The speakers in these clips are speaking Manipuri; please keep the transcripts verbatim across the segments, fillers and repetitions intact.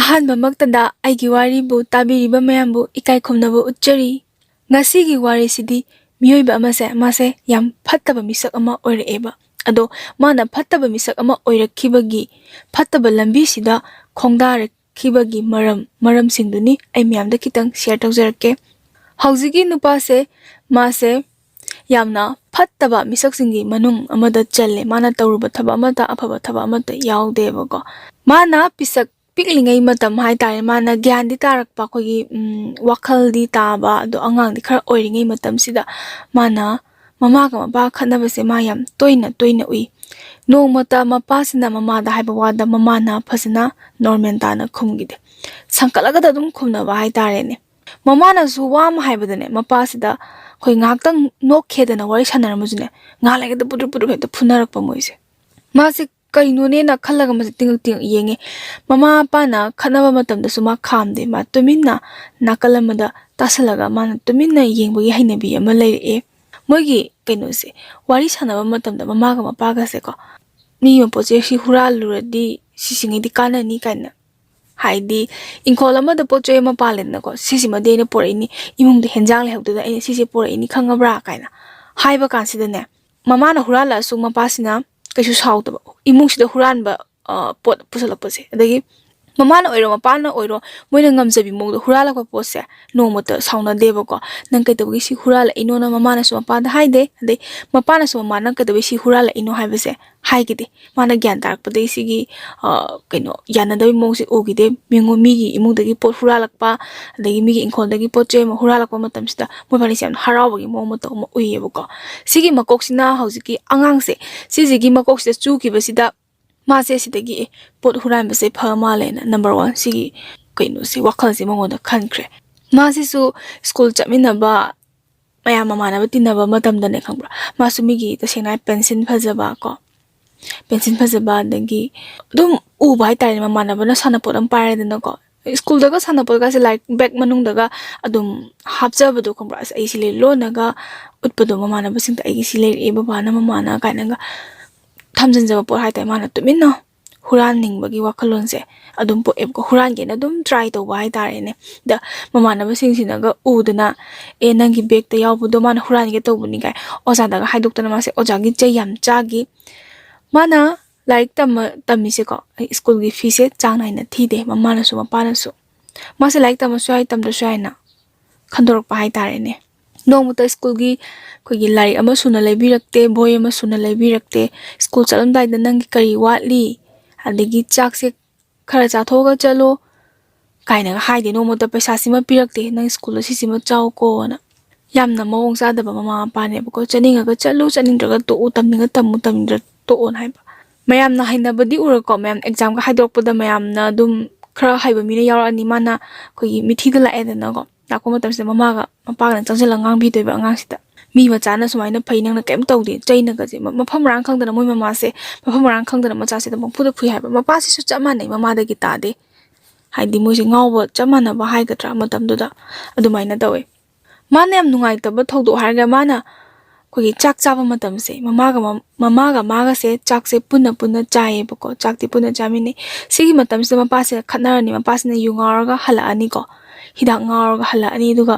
ꯑꯍꯥꯟꯕꯃꯛꯇꯗ ꯑꯩꯒꯤ ꯋꯥꯔꯤꯕꯨ ꯇꯥꯕꯤꯔꯤꯕ ꯃꯌꯥꯝꯕꯨ ꯏꯀꯥꯏ ꯈꯨꯝꯅꯕ ꯎꯠꯆꯔꯤ꯫ ꯉꯁꯤꯒꯤ ꯋꯥꯔꯤꯁꯤꯗꯤ ꯃꯤꯑꯣꯏꯕ ꯑꯃꯁꯦ, ꯃꯥꯁꯦ ꯌꯥꯝ ꯐꯠꯇꯕ ꯃꯤꯁꯛ ꯑꯃ ꯑꯣꯏꯔꯛꯑꯦꯕ꯫ ꯑꯗꯣ ꯃꯥꯅ ꯐꯠꯇꯕ ꯃꯤꯁꯛ ꯑꯃ ꯑꯣꯏꯔꯛꯈꯤꯕꯒꯤ, ꯐꯠꯇꯕ ꯂꯝꯕꯤꯁꯤꯗ ꯈꯣꯡꯗꯥꯔꯛꯈꯤꯕꯒꯤ ꯃꯔꯝ, ꯃꯔꯝꯁꯤꯡꯗꯨꯅꯤ ꯑꯩ ꯃꯌꯥꯝꯗ ꯈꯤꯇꯪ ꯁꯤꯌꯔ ꯇꯧꯖꯔꯛꯀꯦ꯫ ꯍꯧꯖꯤꯛꯀꯤ ꯅꯨꯄꯥꯁꯦ, ꯃꯥꯁꯦ ꯌꯥꯝꯅ ꯐꯠꯇꯕ ꯃꯤꯁꯛꯁꯤꯡꯒꯤ ꯃꯅꯨꯡ ꯑꯃꯗ ꯆꯜꯂꯦ꯫ ꯃꯥꯅ ꯇꯧꯔꯨꯕ ꯊꯕꯛ ꯑꯃꯠꯇ, ꯑꯐꯕ ꯊꯕꯛ ꯑꯃꯠꯇ ꯌꯥꯎꯗꯦꯕꯀꯣ꯫ ꯃꯥꯅ ꯄꯤꯁꯛ ꯄꯤꯛꯂꯤꯉꯩ ꯃꯇꯝ ꯍꯥꯏꯇꯥꯔꯦ, ꯃꯥꯅ ꯒ꯭ꯌꯥꯟꯗꯤ ꯇꯥꯔꯛꯄ, ꯑꯩꯈꯣꯏꯒꯤ, ꯎꯝ, ꯋꯥꯈꯜꯗꯤ ꯇꯥꯕ, ꯑꯗꯣ ꯑꯉꯥꯡꯗꯤ ꯈꯔ ꯑꯣꯏꯔꯤꯉꯩ ꯃꯇꯝꯁꯤꯗ ꯃꯥꯅ ꯃꯃꯥꯒ ꯃꯄꯥ ꯈꯠꯅꯕꯁꯦ ꯃꯥ ꯌꯥꯝ ꯇꯣꯏꯅ ꯇꯣꯏꯅ ꯎꯏ꯫ ꯅꯣꯡꯃꯇ ꯃꯄꯥꯁꯤꯅ ꯃꯃꯥꯗ ꯍꯥꯏꯕ ꯋꯥꯗ ꯃꯃꯥꯅ ꯐꯖꯅ ꯅꯣꯔꯃꯦꯜ ꯇꯥꯅ ꯈꯨꯝꯈꯤꯗꯦ꯫ ꯁꯪꯀꯠꯂꯒꯗ ꯑꯗꯨꯝ ꯈꯨꯝꯅꯕ ꯍꯥꯏꯇꯥꯔꯦꯅꯦ꯫ ꯃꯃꯥꯅꯁꯨ ꯋꯥ ꯑꯃ ꯍꯥꯏꯕꯗꯅꯦ, ꯃꯄꯥꯁꯤꯗ ꯑꯩꯈꯣꯏ ꯉꯥꯏꯍꯥꯛꯇꯪ ꯅꯣꯛꯈꯦꯗꯅ ꯋꯥꯔꯤ ꯁꯥꯟꯅꯔꯝꯃꯁꯨꯅꯦ, ꯉꯥꯏꯍꯥꯛ ꯂꯩꯒꯗ ꯄꯨꯗ꯭ꯔꯨꯞ ꯄꯨꯗ꯭ꯔꯨꯞ ꯍꯦꯛꯇ ꯐꯨꯅꯔꯛꯄ ꯃꯣꯏꯁꯦ꯫ ꯃꯥꯁꯦ ꯀꯩꯅꯣꯅꯦꯅ ꯈꯜꯂꯒ ꯃꯥꯁꯦ ꯇꯤꯡꯉꯛ ꯇꯤꯡꯉꯛ ꯌꯦꯡꯉꯦ꯫ ꯃꯃꯥ ꯃꯄꯥꯅ ꯈꯠꯅꯕ ꯃꯇꯝꯗꯁꯨ ꯃꯥ ꯈꯥꯝꯗꯦ, ꯃꯥ ꯇꯨꯃꯤꯟꯅ ꯅꯥꯀꯜ ꯑꯃꯗ ꯇꯥꯁꯜꯂꯒ ꯃꯥꯅ ꯇꯨꯃꯤꯟꯅ ꯌꯦꯡꯕꯒꯤ ꯍꯩꯅꯕꯤ ꯑꯃ ꯂꯩꯔꯛꯑꯦ꯫ ꯃꯣꯏꯒꯤ ꯀꯩꯅꯣꯁꯦ, ꯋꯥꯔꯤ ꯁꯥꯟꯅꯕ ꯃꯇꯝꯗ ꯃꯃꯥꯒ ꯃꯄꯥꯒꯁꯦꯀꯣ, "ꯃꯤ ꯑꯃ ꯄꯣꯠ ꯆꯩ ꯁꯤ ꯍꯨꯔꯥꯜꯂꯨꯔꯗꯤ ꯁꯤꯁꯤꯡꯉꯩꯗꯤ ꯀꯥꯟꯅꯅꯤ" ꯀꯥꯏꯅ, ꯍꯥꯏꯗꯤ ꯏꯪꯈꯣꯜ ꯑꯃꯗ ꯄꯣꯠ ꯆꯩ ꯑꯃ ꯄꯥꯜꯂꯦꯗꯅꯀꯣ, "ꯁꯤꯁꯤꯃꯗꯤ ꯑꯩꯅ ꯄꯣꯔꯛꯏꯅꯤ, ꯏꯃꯨꯡꯗ ꯍꯦꯟꯖꯥꯡ ꯂꯩꯍꯧꯗꯗꯅ ꯑꯩꯅ ꯁꯤꯁꯦ ꯄꯣꯔꯛꯏꯅꯤ, ꯈꯪꯉꯕ꯭ꯔꯥ?" ꯀꯥꯏꯅ ꯍꯥꯏꯕ ꯀꯥꯟꯁꯤꯗꯅꯦ, ꯃꯃꯥꯅ ꯍꯨꯔꯥꯜꯂꯛꯑꯁꯨ ꯃꯄꯥꯁꯤꯅ ꯀꯩꯁꯨ ꯁꯥꯎꯗꯕ, ꯏꯃꯨꯡꯁꯤꯗ ꯍꯨꯔꯥꯟꯕ, ꯑ, ꯄꯣꯠ ꯄꯨꯁꯜꯂꯛꯄꯁꯦ꯫ ꯑꯗꯒꯤ ꯃꯃꯥꯅ ꯑꯣꯏꯔꯣ ꯃꯄꯥꯅ ꯑꯣꯏꯔꯣ, ꯃꯣꯏꯅ ꯉꯝꯖꯕꯤ ꯃꯑꯣꯡꯗ ꯍꯨꯔꯥꯜꯂꯛꯄ ꯄꯣꯠꯁꯦ ꯅꯣꯡꯃꯇ ꯁꯥꯎꯅꯗꯦꯕꯀꯣ꯫ "ꯅꯪ ꯀꯩꯗꯧꯕꯒꯤ ꯁꯤ ꯍꯨꯔꯥꯜꯂꯛꯏꯅꯣꯅ?" ꯃꯃꯥꯅꯁꯨ ꯃꯄꯥꯗ ꯍꯥꯏꯗꯦ, ꯑꯗꯩ ꯃꯄꯥꯅꯁꯨ ꯃꯃꯥ, "ꯅꯪ ꯀꯩꯗꯧꯕꯒꯤ ꯁꯤ ꯍꯨꯔꯥꯜꯂꯛꯏꯅꯣ?" ꯍꯥꯏꯕꯁꯦ ꯍꯥꯏꯈꯤꯗꯦ꯫ ꯃꯥꯅ ꯒ꯭ꯌꯥꯟ ꯇꯥꯔꯛꯄꯗꯒꯤ ꯁꯤꯒꯤ, ꯑ, ꯀꯩꯅꯣ, ꯌꯥꯅꯗꯕꯒꯤ ꯃꯑꯣꯡꯁꯦ ꯎꯈꯤꯗꯦ꯫ ꯃꯤꯉꯣ-, ꯃꯤꯒꯤ ꯏꯃꯨꯡꯗꯒꯤ ꯄꯣꯠ ꯍꯨꯔꯥꯜꯂꯛꯄ, ꯑꯗꯒꯤ ꯃꯤꯒꯤ ꯏꯪꯈꯣꯜꯗꯒꯤ ꯄꯣꯠ ꯆꯩ ꯑꯃ ꯍꯨꯔꯥꯜꯂꯛꯄ ꯃꯇꯝꯁꯤꯗ ꯃꯣꯏꯕꯥꯅꯤꯁꯦ ꯌꯥꯝꯅ ꯍꯔꯥꯎꯕꯒꯤ ꯃꯑꯣꯡ ꯃꯇꯧ ꯑꯃ ꯎꯏꯌꯦꯕꯀꯣ꯫ ꯁꯤꯒꯤ ꯃꯀꯣꯛꯁꯤꯅ ꯍꯧꯖꯤꯛꯀꯤ ꯑꯉꯥꯡꯁꯦ, ꯁꯤꯁꯤꯒꯤ ꯃꯀꯣꯛꯁꯤꯗ ꯆꯨꯈꯤꯕꯁꯤꯗ ꯃꯥꯁꯦ ꯁꯤꯗꯒꯤ, "ꯑꯦ, ꯄꯣꯠ ꯍꯨꯔꯥꯟꯕꯁꯦ ꯐ ꯃꯥꯜꯂꯦꯅ", ꯅꯝꯕꯔ ꯋꯥꯟ, ꯁꯤꯒꯤ ꯀꯩꯅꯣꯁꯦ, ꯋꯥꯈꯜꯁꯦ ꯃꯉꯣꯟꯗ ꯈꯟꯈ꯭ꯔꯦ꯫ ꯃꯥꯁꯤꯁꯨ ꯁ꯭ꯀꯨꯜ ꯆꯠꯃꯤꯟꯅꯕ, ꯃꯌꯥꯝ ꯃꯃꯥꯟꯅꯕ ꯇꯤꯟꯅꯕ ꯃꯇꯝꯗꯅꯦ, ꯈꯪꯕ꯭ꯔꯥ, ꯃꯥꯁꯨ ꯃꯤꯒꯤ, ꯇꯁꯦꯡꯅ ꯍꯥꯏ, ꯄꯦꯟꯁꯤꯜ ꯐꯖꯕ ꯀꯣ, ꯄꯦꯟꯁꯤꯜ ꯐꯖꯕ, ꯑꯗꯒꯤ ꯑꯗꯨꯝ ꯎꯕ ꯍꯥꯏꯇꯥꯔꯦꯅꯦ, ꯃꯃꯥꯟꯅꯕꯅ ꯁꯥꯟꯅꯄꯣꯠ ꯑꯃ ꯄꯥꯏꯔꯦꯗꯅꯀꯣ, ꯁ꯭ꯀꯨꯜꯗꯒ ꯁꯥꯟꯅꯄꯣꯠꯀꯥꯁꯦ ꯂꯥꯏꯔꯤꯛ ꯕꯦꯛ ꯃꯅꯨꯡꯗꯒ ꯑꯗꯨꯝ ꯍꯥꯞꯆꯕꯗꯣ, ꯈꯪꯕ꯭ꯔꯥ? "ꯑꯁ, ꯑꯩ ꯁꯤ ꯂꯩ", ꯂꯣꯟꯅꯒ ꯎꯠꯄꯗꯣ ꯃꯃꯥꯟꯅꯕꯁꯤꯡꯗ, "ꯑꯩꯒꯤ ꯁꯤ ꯂꯩꯔꯛꯑꯦ ꯕꯕꯥꯅ, ꯃꯃꯥꯅ", ꯀꯥꯏꯅꯒ ꯊꯝꯖꯤꯟꯖꯕ ꯄꯣꯠ ꯍꯥꯏꯇꯥꯔꯦ꯫ ꯃꯥꯅ ꯇꯨꯃꯤꯟꯅ ꯍꯨꯔꯥꯟꯅꯤꯡꯕꯒꯤ ꯋꯥꯈꯜꯂꯣꯟꯁꯦ ꯑꯗꯨꯝ ꯄꯣꯛꯑꯦꯕꯀꯣ꯫ ꯍꯨꯔꯥꯟꯒꯦꯅ ꯑꯗꯨꯝ ꯇ꯭ꯔꯥꯏ ꯇꯧꯕ ꯍꯥꯏꯇꯥꯔꯦꯅꯦ꯫ ꯑꯗ ꯃꯃꯥꯟꯅꯕꯁꯤꯡꯁꯤꯅꯒ ꯎꯗꯅ, "ꯑꯦ, ꯅꯪꯒꯤ ꯕꯦꯒꯇ ꯌꯥꯎꯕꯗꯣ ꯃꯥꯅ ꯍꯨꯔꯥꯟꯒꯦ ꯇꯧꯕꯅꯤ" ꯀꯥꯏ ꯑꯣꯖꯥꯗꯒ ꯍꯥꯏꯗꯣꯛꯇꯅ ꯃꯥꯁꯦ ꯑꯣꯖꯥꯒꯤ ꯆꯩ ꯌꯥꯝ ꯆꯥꯈꯤ꯫ ꯃꯥꯅ ꯂꯥꯏꯔꯤꯛ ꯇꯝꯃ ꯇꯝꯃꯤꯁꯦꯀꯣ, ꯁ꯭ꯀꯨꯜꯒꯤ ꯐꯤꯁꯦ ꯆꯥꯡ ꯅꯥꯏꯅ ꯊꯤꯗꯦ, ꯃꯃꯥꯅꯁꯨ ꯃꯄꯥꯅꯁꯨ꯫ ꯃꯥꯁꯦ ꯂꯥꯏꯔꯤꯛ ꯇꯝꯃꯁꯨ ꯌꯥꯏ, ꯇꯝꯗ꯭ꯔꯁꯨ ꯌꯥꯏꯅ ꯈꯟꯗꯣꯔꯛꯄ ꯍꯥꯏꯇꯥꯔꯦꯅꯦ꯫ ꯅꯣꯡꯃꯇ ꯁ꯭ꯀꯨꯜꯒꯤ ꯑꯩꯈꯣꯏꯒꯤ ꯂꯥꯏꯔꯤꯛ ꯑꯃ ꯁꯨꯅ ꯂꯩꯕꯤꯔꯛꯇꯦ, ꯕꯣꯏ ꯑꯃ ꯁꯨꯅ ꯂꯩꯕꯤꯔꯛꯇꯦ꯫ ꯁ꯭ꯀꯨꯜ ꯆꯠꯂꯝꯗꯥꯏꯗ "ꯅꯪꯒꯤ ꯀꯔꯤ ꯋꯥꯠꯂꯤ?" ꯑꯗꯒꯤ "ꯆꯥꯛꯁꯦ ꯈꯔ ꯆꯥꯊꯣꯛꯑꯒ ꯆꯠꯂꯣ" ꯀꯥꯏꯅꯒ ꯍꯥꯏꯗꯦ꯫ ꯅꯣꯡꯃꯇ "ꯄꯩꯁꯥꯁꯤꯃ ꯄꯤꯔꯛꯇꯦ, ꯅꯪ ꯁ꯭ꯀꯨꯜꯗ ꯁꯤꯁꯤꯃ ꯆꯥꯎꯀꯣꯅ"꯫ ꯌꯥꯝꯅ ꯃꯑꯣꯡ ꯆꯥꯗꯕ ꯃꯃꯥ ꯃꯄꯥꯅꯦꯕꯀꯣ꯫ "ꯆꯠꯅꯤꯡꯉꯒ ꯆꯠꯂꯨ, ꯆꯠꯅꯤꯡꯗ꯭ꯔꯒ ꯇꯣꯛꯎ, ꯇꯝꯅꯤꯡꯉ ꯇꯝꯃꯨ, ꯇꯝꯅꯤꯡꯗ꯭ꯔ ꯇꯣꯛꯑꯣꯅ" ꯍꯥꯏꯕ꯫ ꯃꯌꯥꯝꯅ ꯍꯩꯅꯕꯗꯤ ꯎꯔꯀꯣ, ꯃꯌꯥꯝ ꯑꯦꯛꯖꯥꯝꯒ ꯍꯥꯏꯗꯣꯔꯛꯄꯗ ꯃꯌꯥꯝꯅ ꯑꯗꯨꯝ ꯈꯔ ꯍꯩꯕ ꯃꯤꯅ ꯌꯥꯎꯔꯛꯑꯅꯤ, ꯃꯥꯅ ꯑꯩꯈꯣꯏꯒꯤ ꯃꯤꯊꯤꯗ ꯂꯥꯛꯑꯦꯗꯅꯀꯣ꯫ ꯂꯥꯛꯄ ꯃꯇꯝꯁꯤꯗ ꯃꯃꯥꯒ ꯃꯄꯥꯒꯅ ꯆꯪꯁꯤꯜꯂꯒ ꯉꯥꯡꯕꯤꯗꯣꯏꯕ ꯑꯉꯥꯡꯁꯤꯗ꯫ "ꯃꯤ ꯃꯆꯥꯅ ꯁꯨꯃꯥꯏꯅ ꯐꯩ, ꯅꯪꯅ ꯀꯩꯝ ꯇꯧꯗꯦ", ꯆꯩꯅꯒꯁꯦ꯫ ꯃ-, ꯃꯐꯝ ꯃꯔꯥꯡ ꯈꯪꯗꯅ ꯃꯣꯏ ꯃꯃꯥꯁꯦ, ꯃꯐꯝ ꯃꯔꯥꯡ ꯈꯪꯗꯅ ꯃꯆꯥꯁꯤꯗ ꯄꯪꯐꯨꯗ ꯐꯨꯏ ꯍꯥꯏꯕ꯫ ꯃꯄꯥꯁꯤꯁꯨ ꯆꯞ ꯃꯥꯟꯅꯩ, ꯃꯃꯥꯗꯒꯤ ꯇꯥꯗꯦ꯫ ꯍꯥꯏꯗꯤ ꯃꯣꯏꯁꯦ ꯉꯥꯎꯕ ꯆꯞ ꯃꯥꯟꯅꯕ ꯍꯥꯏꯒꯗ꯭ꯔꯥ, ꯃꯇꯝꯗꯨꯗ ꯑꯗꯨꯃꯥꯏꯅ ꯇꯧꯋꯦ꯫ ꯃꯥꯅ ꯌꯥꯝ ꯅꯨꯡꯉꯥꯏꯇꯕ ꯊꯧꯗꯣꯛ ꯍꯥꯏꯔꯒ ꯃꯥꯅ ꯑꯩꯈꯣꯏꯒꯤ ꯆꯥꯛ ꯆꯥꯕ ꯃꯇꯝꯁꯦ, ꯃꯃꯥꯒ ꯃꯝ-, ꯃꯃꯥꯒ ꯃꯥꯒꯁꯦ ꯆꯥꯛꯁꯦ ꯄꯨꯟꯅ ꯄꯨꯟꯅ ꯆꯥꯏꯌꯦꯕꯀꯣ꯫ ꯆꯥꯛꯇꯤ ꯄꯨꯟꯅ ꯆꯥꯃꯤꯟꯅꯩ꯫ ꯁꯤꯒꯤ ꯃꯇꯝꯁꯤꯗ ꯃꯄꯥꯁꯤꯒ ꯈꯠꯅꯔꯅꯤ, ꯃꯄꯥꯁꯤꯅ ꯌꯨ ꯉꯥꯎꯔꯒ ꯍꯜꯂꯛꯑꯅꯤꯀꯣ, ꯍꯤꯗꯥꯛ ꯉꯥꯎꯔꯒ ꯍꯜꯂꯛꯑꯅꯤ꯫ ꯑꯗꯨꯒ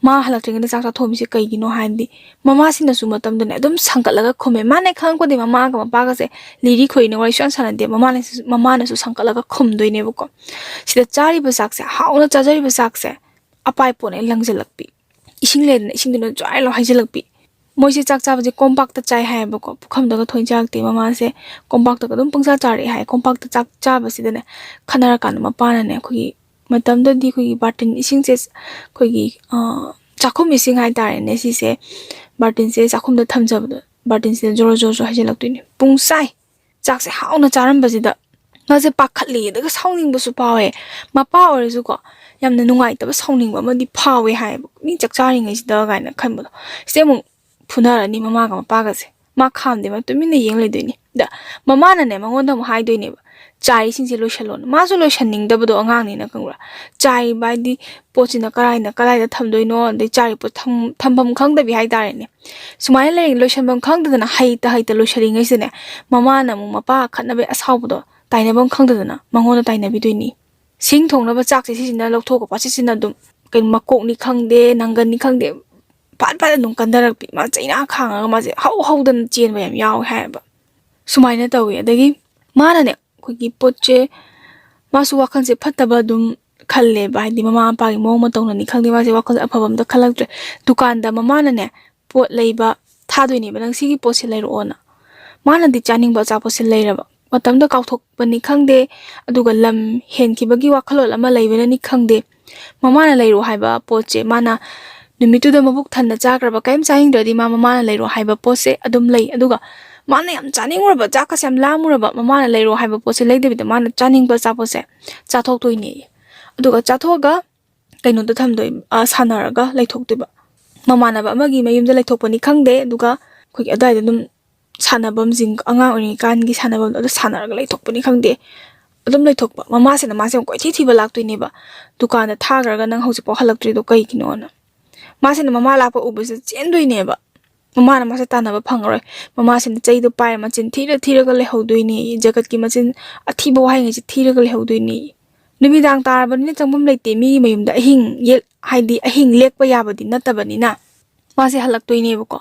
ꯃꯥ ꯍꯜꯂꯛꯇ꯭ꯔꯤꯉꯩꯗ ꯆꯥꯛ ꯆꯥꯊꯣꯛꯑꯝꯃꯤꯁꯦ ꯀꯩꯒꯤꯅꯣ ꯍꯥꯏꯔꯗꯤ, ꯃꯃꯥꯁꯤꯅꯁꯨ ꯃꯇꯝꯗꯨꯅꯦ ꯑꯗꯨꯝ ꯁꯪꯒꯠꯂꯒ ꯈꯨꯝꯃꯦ꯫ ꯃꯥꯅ ꯈꯪꯉꯛꯄꯗꯤ ꯃꯃꯥꯒ ꯃꯄꯥꯒꯁꯦ ꯂꯤꯔꯤ ꯈꯣꯏꯔꯤꯅ ꯋꯥꯔꯤ ꯁꯨꯡꯁꯥꯟ ꯁꯥꯟꯅꯗꯦ꯫ ꯃꯃꯥꯅꯁꯨ, ꯃꯃꯥꯅꯁꯨ ꯁꯪꯒꯠꯂꯒ ꯈꯨꯝꯗꯣꯏꯅꯦꯕꯀꯣ꯫ ꯁꯤꯗ ꯆꯥꯔꯤꯕ ꯆꯥꯛꯁꯦ, ꯍꯥꯎꯅ ꯆꯥꯖꯔꯤꯕ ꯆꯥꯛꯁꯦ ꯑꯄꯥꯏ ꯄꯣꯠꯅ ꯂꯪꯁꯤꯜꯂꯛꯄꯤ, ꯏꯁꯤꯡ ꯂꯩꯗꯅ ꯏꯁꯤꯡꯗꯨꯅ ꯖ꯭ꯋꯥꯏ ꯂꯥꯎ ꯍꯩꯖꯤꯜꯂꯛꯄꯤ꯫ ꯃꯣꯏꯁꯦ ꯆꯥꯛ ꯆꯥꯕꯁꯦ ꯀꯣꯝꯄꯥꯛꯇ ꯆꯥꯏ ꯍꯥꯏꯌꯦꯕꯀꯣ, ꯄꯨꯈꯝꯗꯒ ꯊꯣꯏꯅ ꯆꯥꯔꯛꯇꯦ꯫ ꯃꯃꯥꯁꯦ ꯀꯣꯝꯄꯥꯛꯇꯒ ꯑꯗꯨꯝ ꯄꯪꯆꯥ ꯆꯥꯔꯛꯑꯦ ꯍꯥꯏ꯫ ꯀꯣꯝꯄꯥꯛꯇ ꯆꯥꯛ ꯆꯥꯕꯁꯤꯗꯅꯦ, ꯈꯠꯅꯔꯀꯥꯟꯗ ꯃꯄꯥꯅꯅꯦ, ꯑꯩꯈꯣꯏꯒꯤ ꯃꯇꯝꯗꯨꯗꯗꯤ ꯑꯩꯈꯣꯏꯒꯤ ꯕꯥꯔꯇꯤꯟ ꯏꯁꯤꯡꯁꯦ, ꯑꯩꯈꯣꯏꯒꯤ, ꯑ, ꯆꯥꯛꯈꯨꯝ ꯏꯁꯤꯡ ꯍꯥꯏꯇꯥꯔꯦꯅꯦ, ꯁꯤꯁꯦ ꯕꯥꯔꯇꯤꯟꯁꯦ ꯆꯥꯛꯈꯨꯝꯗ ꯊꯝꯖꯕꯗꯣ, ꯕꯥꯔꯇꯤꯟꯁꯤꯗ ꯖꯣꯔꯣ ꯖꯣꯔꯣ ꯖꯣꯔꯣ ꯍꯩꯖꯤꯜꯂꯛꯇꯣꯏꯅꯦ꯫ ꯄꯨꯡꯆꯥꯏ ꯆꯥꯛꯁꯦ ꯍꯥꯎꯅ ꯆꯥꯔꯝꯕꯁꯤꯗ ꯃꯥꯁꯦ ꯄꯥꯈꯠꯂꯤ, ꯑꯗꯨꯒ ꯁꯥꯎꯅꯤꯡꯕꯁꯨ ꯐꯥꯎꯋꯦ꯫ ꯃꯄꯥ ꯑꯣꯏꯔꯁꯨꯀꯣ, ꯌꯥꯝꯅ ꯅꯨꯡꯉꯥꯏꯇꯕ, ꯁꯥꯎꯅꯤꯡꯕ ꯑꯃꯗꯤ ꯐꯥꯎꯋꯦ ꯍꯥꯏꯌꯦꯕ, ꯃꯤ ꯆꯥꯛ ꯆꯥꯔꯤꯉꯩꯁꯤꯗ ꯀꯥꯏꯅ ꯈꯟꯕꯗꯣ꯫ ꯁꯤꯗꯩ ꯑꯃꯨꯛ ꯐꯨꯅꯔꯅꯤ ꯃꯃꯥꯒ ꯃꯄꯥꯒꯁꯦ꯫ ꯃꯥ ꯈꯥꯝꯗꯦ, ꯃꯥ ꯇꯨꯃꯤꯟꯅ ꯌꯦꯡ ꯂꯩꯗꯣꯏꯅꯤ꯫ ꯑꯗ ꯃꯃꯥꯅꯅꯦ ꯃꯉꯣꯟꯗ ꯑꯃꯨꯛ ꯍꯥꯏꯗꯣꯏꯅꯦꯕ, "ꯆꯥꯏꯔꯤꯁꯤꯡꯁꯦ ꯂꯣꯏꯁꯜꯂꯣꯅ"꯫ ꯃꯥꯁꯨ ꯂꯣꯏꯁꯟꯅꯤꯡꯗꯕꯗꯣ ꯑꯉꯥꯡꯅꯤꯅ, ꯈꯪꯕ꯭ꯔꯥ? ꯆꯥꯏꯔꯤꯕ ꯍꯥꯏꯗꯤ ꯄꯣꯠꯁꯤꯅ ꯀꯔꯥꯏꯅ ꯀꯔꯥꯏꯗ ꯊꯝꯗꯣꯏꯅꯣ, ꯑꯗꯩ ꯆꯥꯔꯤ ꯄꯣꯠ ꯊꯝ-, ꯊꯝꯐꯝ ꯈꯪꯗꯕꯤ ꯍꯥꯏꯇꯥꯔꯦꯅꯦ꯫ ꯁꯨꯃꯥꯏꯅ ꯂꯩ, ꯂꯣꯏꯁꯟꯐꯝ ꯈꯪꯗꯗꯅ ꯍꯩꯇ ꯍꯩꯇ ꯂꯣꯏꯁꯜꯂꯤꯉꯩꯁꯤꯗꯅꯦ, ꯃꯃꯥꯅ ꯑꯃꯨꯛ ꯃꯄꯥ ꯈꯠꯅꯕꯩ ꯑꯁꯥꯎꯕꯗꯣ ꯇꯥꯏꯅꯐꯝ ꯈꯪꯗꯗꯅ ꯃꯉꯣꯟꯗ ꯇꯥꯏꯅꯕꯤꯗꯣꯏꯅꯤ꯫ ꯁꯤꯡ ꯊꯣꯡꯅꯕ ꯆꯥꯛꯁꯦ ꯁꯤꯁꯤꯅ ꯂꯧꯊꯣꯛꯑꯒ ꯄꯥꯠꯁꯤꯠꯁꯤꯅ ꯑꯗꯨꯝ, ꯀꯩꯅꯣ, ꯃꯀꯣꯛꯅꯤ ꯈꯪꯗꯦ, ꯅꯪꯒꯟꯅꯤ ꯈꯪꯗꯦ, ꯐꯠ ꯐꯠ ꯑꯗꯨꯝ ꯀꯟꯊꯔꯛꯄꯤ꯫ ꯃꯥ ꯆꯩꯅꯥ ꯈꯥꯡꯉꯒ ꯃꯥꯁꯦ ꯍꯧ ꯍꯧꯗꯅ ꯆꯦꯟꯕ ꯌꯥꯝ ꯌꯥꯎꯋꯦ ꯍꯥꯏꯌꯦꯕ꯫ ꯁꯨꯃꯥꯏꯅ ꯇꯧꯋꯤ꯫ ꯑꯗꯒꯤ ꯃꯥꯅꯅꯦ, ꯑꯩꯈꯣꯏꯒꯤ ꯄꯣꯠꯁꯦ, ꯃꯥꯁꯨ ꯋꯥꯈꯜꯁꯦ ꯐꯠꯇꯕ ꯑꯗꯨꯝ ꯈꯜꯂꯦꯕ, ꯍꯥꯏꯗꯤ ꯃꯃꯥ ꯃꯄꯥꯒꯤ ꯃꯑꯣꯡ ꯃꯇꯧꯅꯅꯤ ꯈꯪꯗꯦ, ꯃꯥꯁꯦ ꯋꯥꯈꯜꯁꯦ ꯑꯐꯕ ꯑꯝꯇ ꯈꯜꯂꯛꯇ꯭ꯔꯦ꯫ ꯗꯨꯀꯥꯟꯗ ꯃꯃꯥꯅꯅꯦ, ꯄꯣꯠ ꯂꯩꯕ ꯊꯥꯗꯣꯏꯅꯦꯕ, "ꯅꯪ ꯁꯤꯒꯤ ꯄꯣꯠꯁꯦ ꯂꯩꯔꯛꯑꯣꯅ"꯫ ꯃꯥꯅꯗꯤ ꯆꯥꯅꯤꯡꯕ ꯑꯆꯥꯄꯣꯠꯁꯦ ꯂꯩꯔꯕ, ꯃꯇꯝꯗ ꯀꯥꯎꯊꯣꯛꯄꯅꯤ ꯈꯪꯗꯦ, ꯑꯗꯨꯒ ꯂꯝ ꯍꯦꯟꯈꯤꯕꯒꯤ ꯋꯥꯈꯜꯂꯣꯟ ꯑꯃ ꯂꯩꯕꯅꯅꯤ ꯈꯪꯗꯦ, ꯃꯃꯥꯅ ꯂꯩꯔꯛꯑꯣ ꯍꯥꯏꯕ ꯄꯣꯠꯁꯦ ꯃꯥꯅ ꯅꯨꯃꯤꯠꯇꯨꯗ ꯃꯕꯨꯛ ꯊꯟꯅ ꯆꯥꯈ꯭ꯔꯕ, ꯀꯔꯤꯝ ꯆꯥꯅꯤꯡꯗ꯭ꯔꯗꯤ ꯃꯥ ꯃꯃꯥꯅ ꯂꯩꯔꯛꯑꯣ ꯍꯥꯏꯕ ꯄꯣꯠꯁꯦ ꯑꯗꯨꯝ ꯂꯩ꯫ ꯑꯗꯨꯒ ꯃꯥꯅ ꯌꯥꯝ ꯆꯥꯅꯤꯡꯉꯨꯔꯕ, ꯆꯥꯛꯀꯁꯦ ꯌꯥꯝ ꯂꯥꯝꯃꯨꯔꯕ, ꯃꯃꯥꯅ ꯂꯩꯔꯛꯑꯣ ꯍꯥꯏꯕ ꯄꯣꯠꯁꯦ ꯂꯩꯗꯕꯤꯗ ꯃꯥꯅ ꯆꯥꯅꯤꯡꯕ ꯑꯆꯥꯄꯣꯠꯁꯦ ꯆꯥꯊꯣꯛꯇꯣꯏꯅꯦ꯫ ꯑꯗꯨꯒ ꯆꯥꯊꯣꯛꯑꯒ ꯀꯩꯅꯣꯗ ꯊꯝꯗꯣꯏ, ꯑ, ꯁꯥꯟꯅꯔꯒ ꯂꯩꯊꯣꯛꯇꯣꯏꯕ꯫ ꯃꯃꯥꯟꯅꯕ ꯑꯃꯒꯤ ꯃꯌꯨꯝꯗ ꯂꯩꯊꯣꯛꯄꯅꯤ ꯈꯪꯗꯦ, ꯑꯗꯨꯒ ꯑꯩꯈꯣꯏꯒꯤ ꯑꯗꯨꯋꯥꯏꯗ ꯑꯗꯨꯝ ꯁꯥꯟꯅꯐꯝꯁꯤꯡ, ꯑꯉꯥꯡ ꯑꯣꯏꯔꯤꯉꯩꯀꯥꯟꯒꯤ ꯁꯥꯟꯅꯐꯝꯗꯣ ꯑꯗꯨ ꯁꯥꯟꯅꯔꯒ ꯂꯩꯊꯣꯛꯄꯅꯤ ꯈꯪꯗꯦ, ꯑꯗꯨꯝ ꯂꯩꯊꯣꯛꯄ꯫ ꯃꯃꯥꯁꯤꯅ ꯃꯥꯁꯦ ꯑꯃꯨꯛ ꯀꯣꯏꯊꯤ ꯊꯤꯕ ꯂꯥꯛꯇꯣꯏꯅꯦꯕ, "ꯗꯨꯀꯥꯟꯗ ꯊꯥꯈ꯭ꯔꯒ ꯅꯪ ꯍꯧꯖꯤꯛꯐꯥꯎ ꯍꯜꯂꯛꯇ꯭ꯔꯤꯗꯣ ꯀꯩꯒꯤꯅꯣꯅ?" ꯃꯥꯁꯤꯅ ꯃꯃꯥ ꯂꯥꯛꯄ ꯎꯕꯁꯤꯗ ꯆꯦꯟꯗꯣꯏꯅꯦꯕ꯫ ꯃꯃꯥꯅ ꯃꯥꯁꯦ ꯇꯥꯟꯅꯕ ꯐꯪꯉꯔꯣꯏ꯫ ꯃꯃꯥꯁꯤꯅ ꯆꯩꯗꯣ ꯄꯥꯏꯔ ꯃꯆꯤꯟ ꯊꯤꯔ ꯊꯤꯔꯒ ꯂꯩꯍꯧꯗꯣꯏꯅꯦ, ꯖꯒꯠꯀꯤ ꯃꯆꯤꯟ ꯑꯊꯤꯕ ꯋꯥꯍꯩꯉꯩꯁꯦ ꯊꯤꯔꯒ ꯂꯩꯍꯧꯗꯣꯏꯅꯦ꯫ ꯅꯨꯃꯤꯗꯥꯡ ꯇꯥꯔꯕꯅꯤꯅ ꯆꯪꯐꯝ ꯂꯩꯇꯦ, ꯃꯤꯒꯤ ꯃꯌꯨꯝꯗ ꯑꯍꯤꯡ ꯌꯦꯛ-, ꯍꯥꯏꯗꯤ ꯑꯍꯤꯡ ꯂꯦꯛꯄ ꯌꯥꯕꯗꯤ ꯅꯠꯇꯕꯅꯤꯅ꯫ ꯃꯥꯁꯦ ꯍꯜꯂꯛꯇꯣꯏꯅꯦꯕꯀꯣ꯫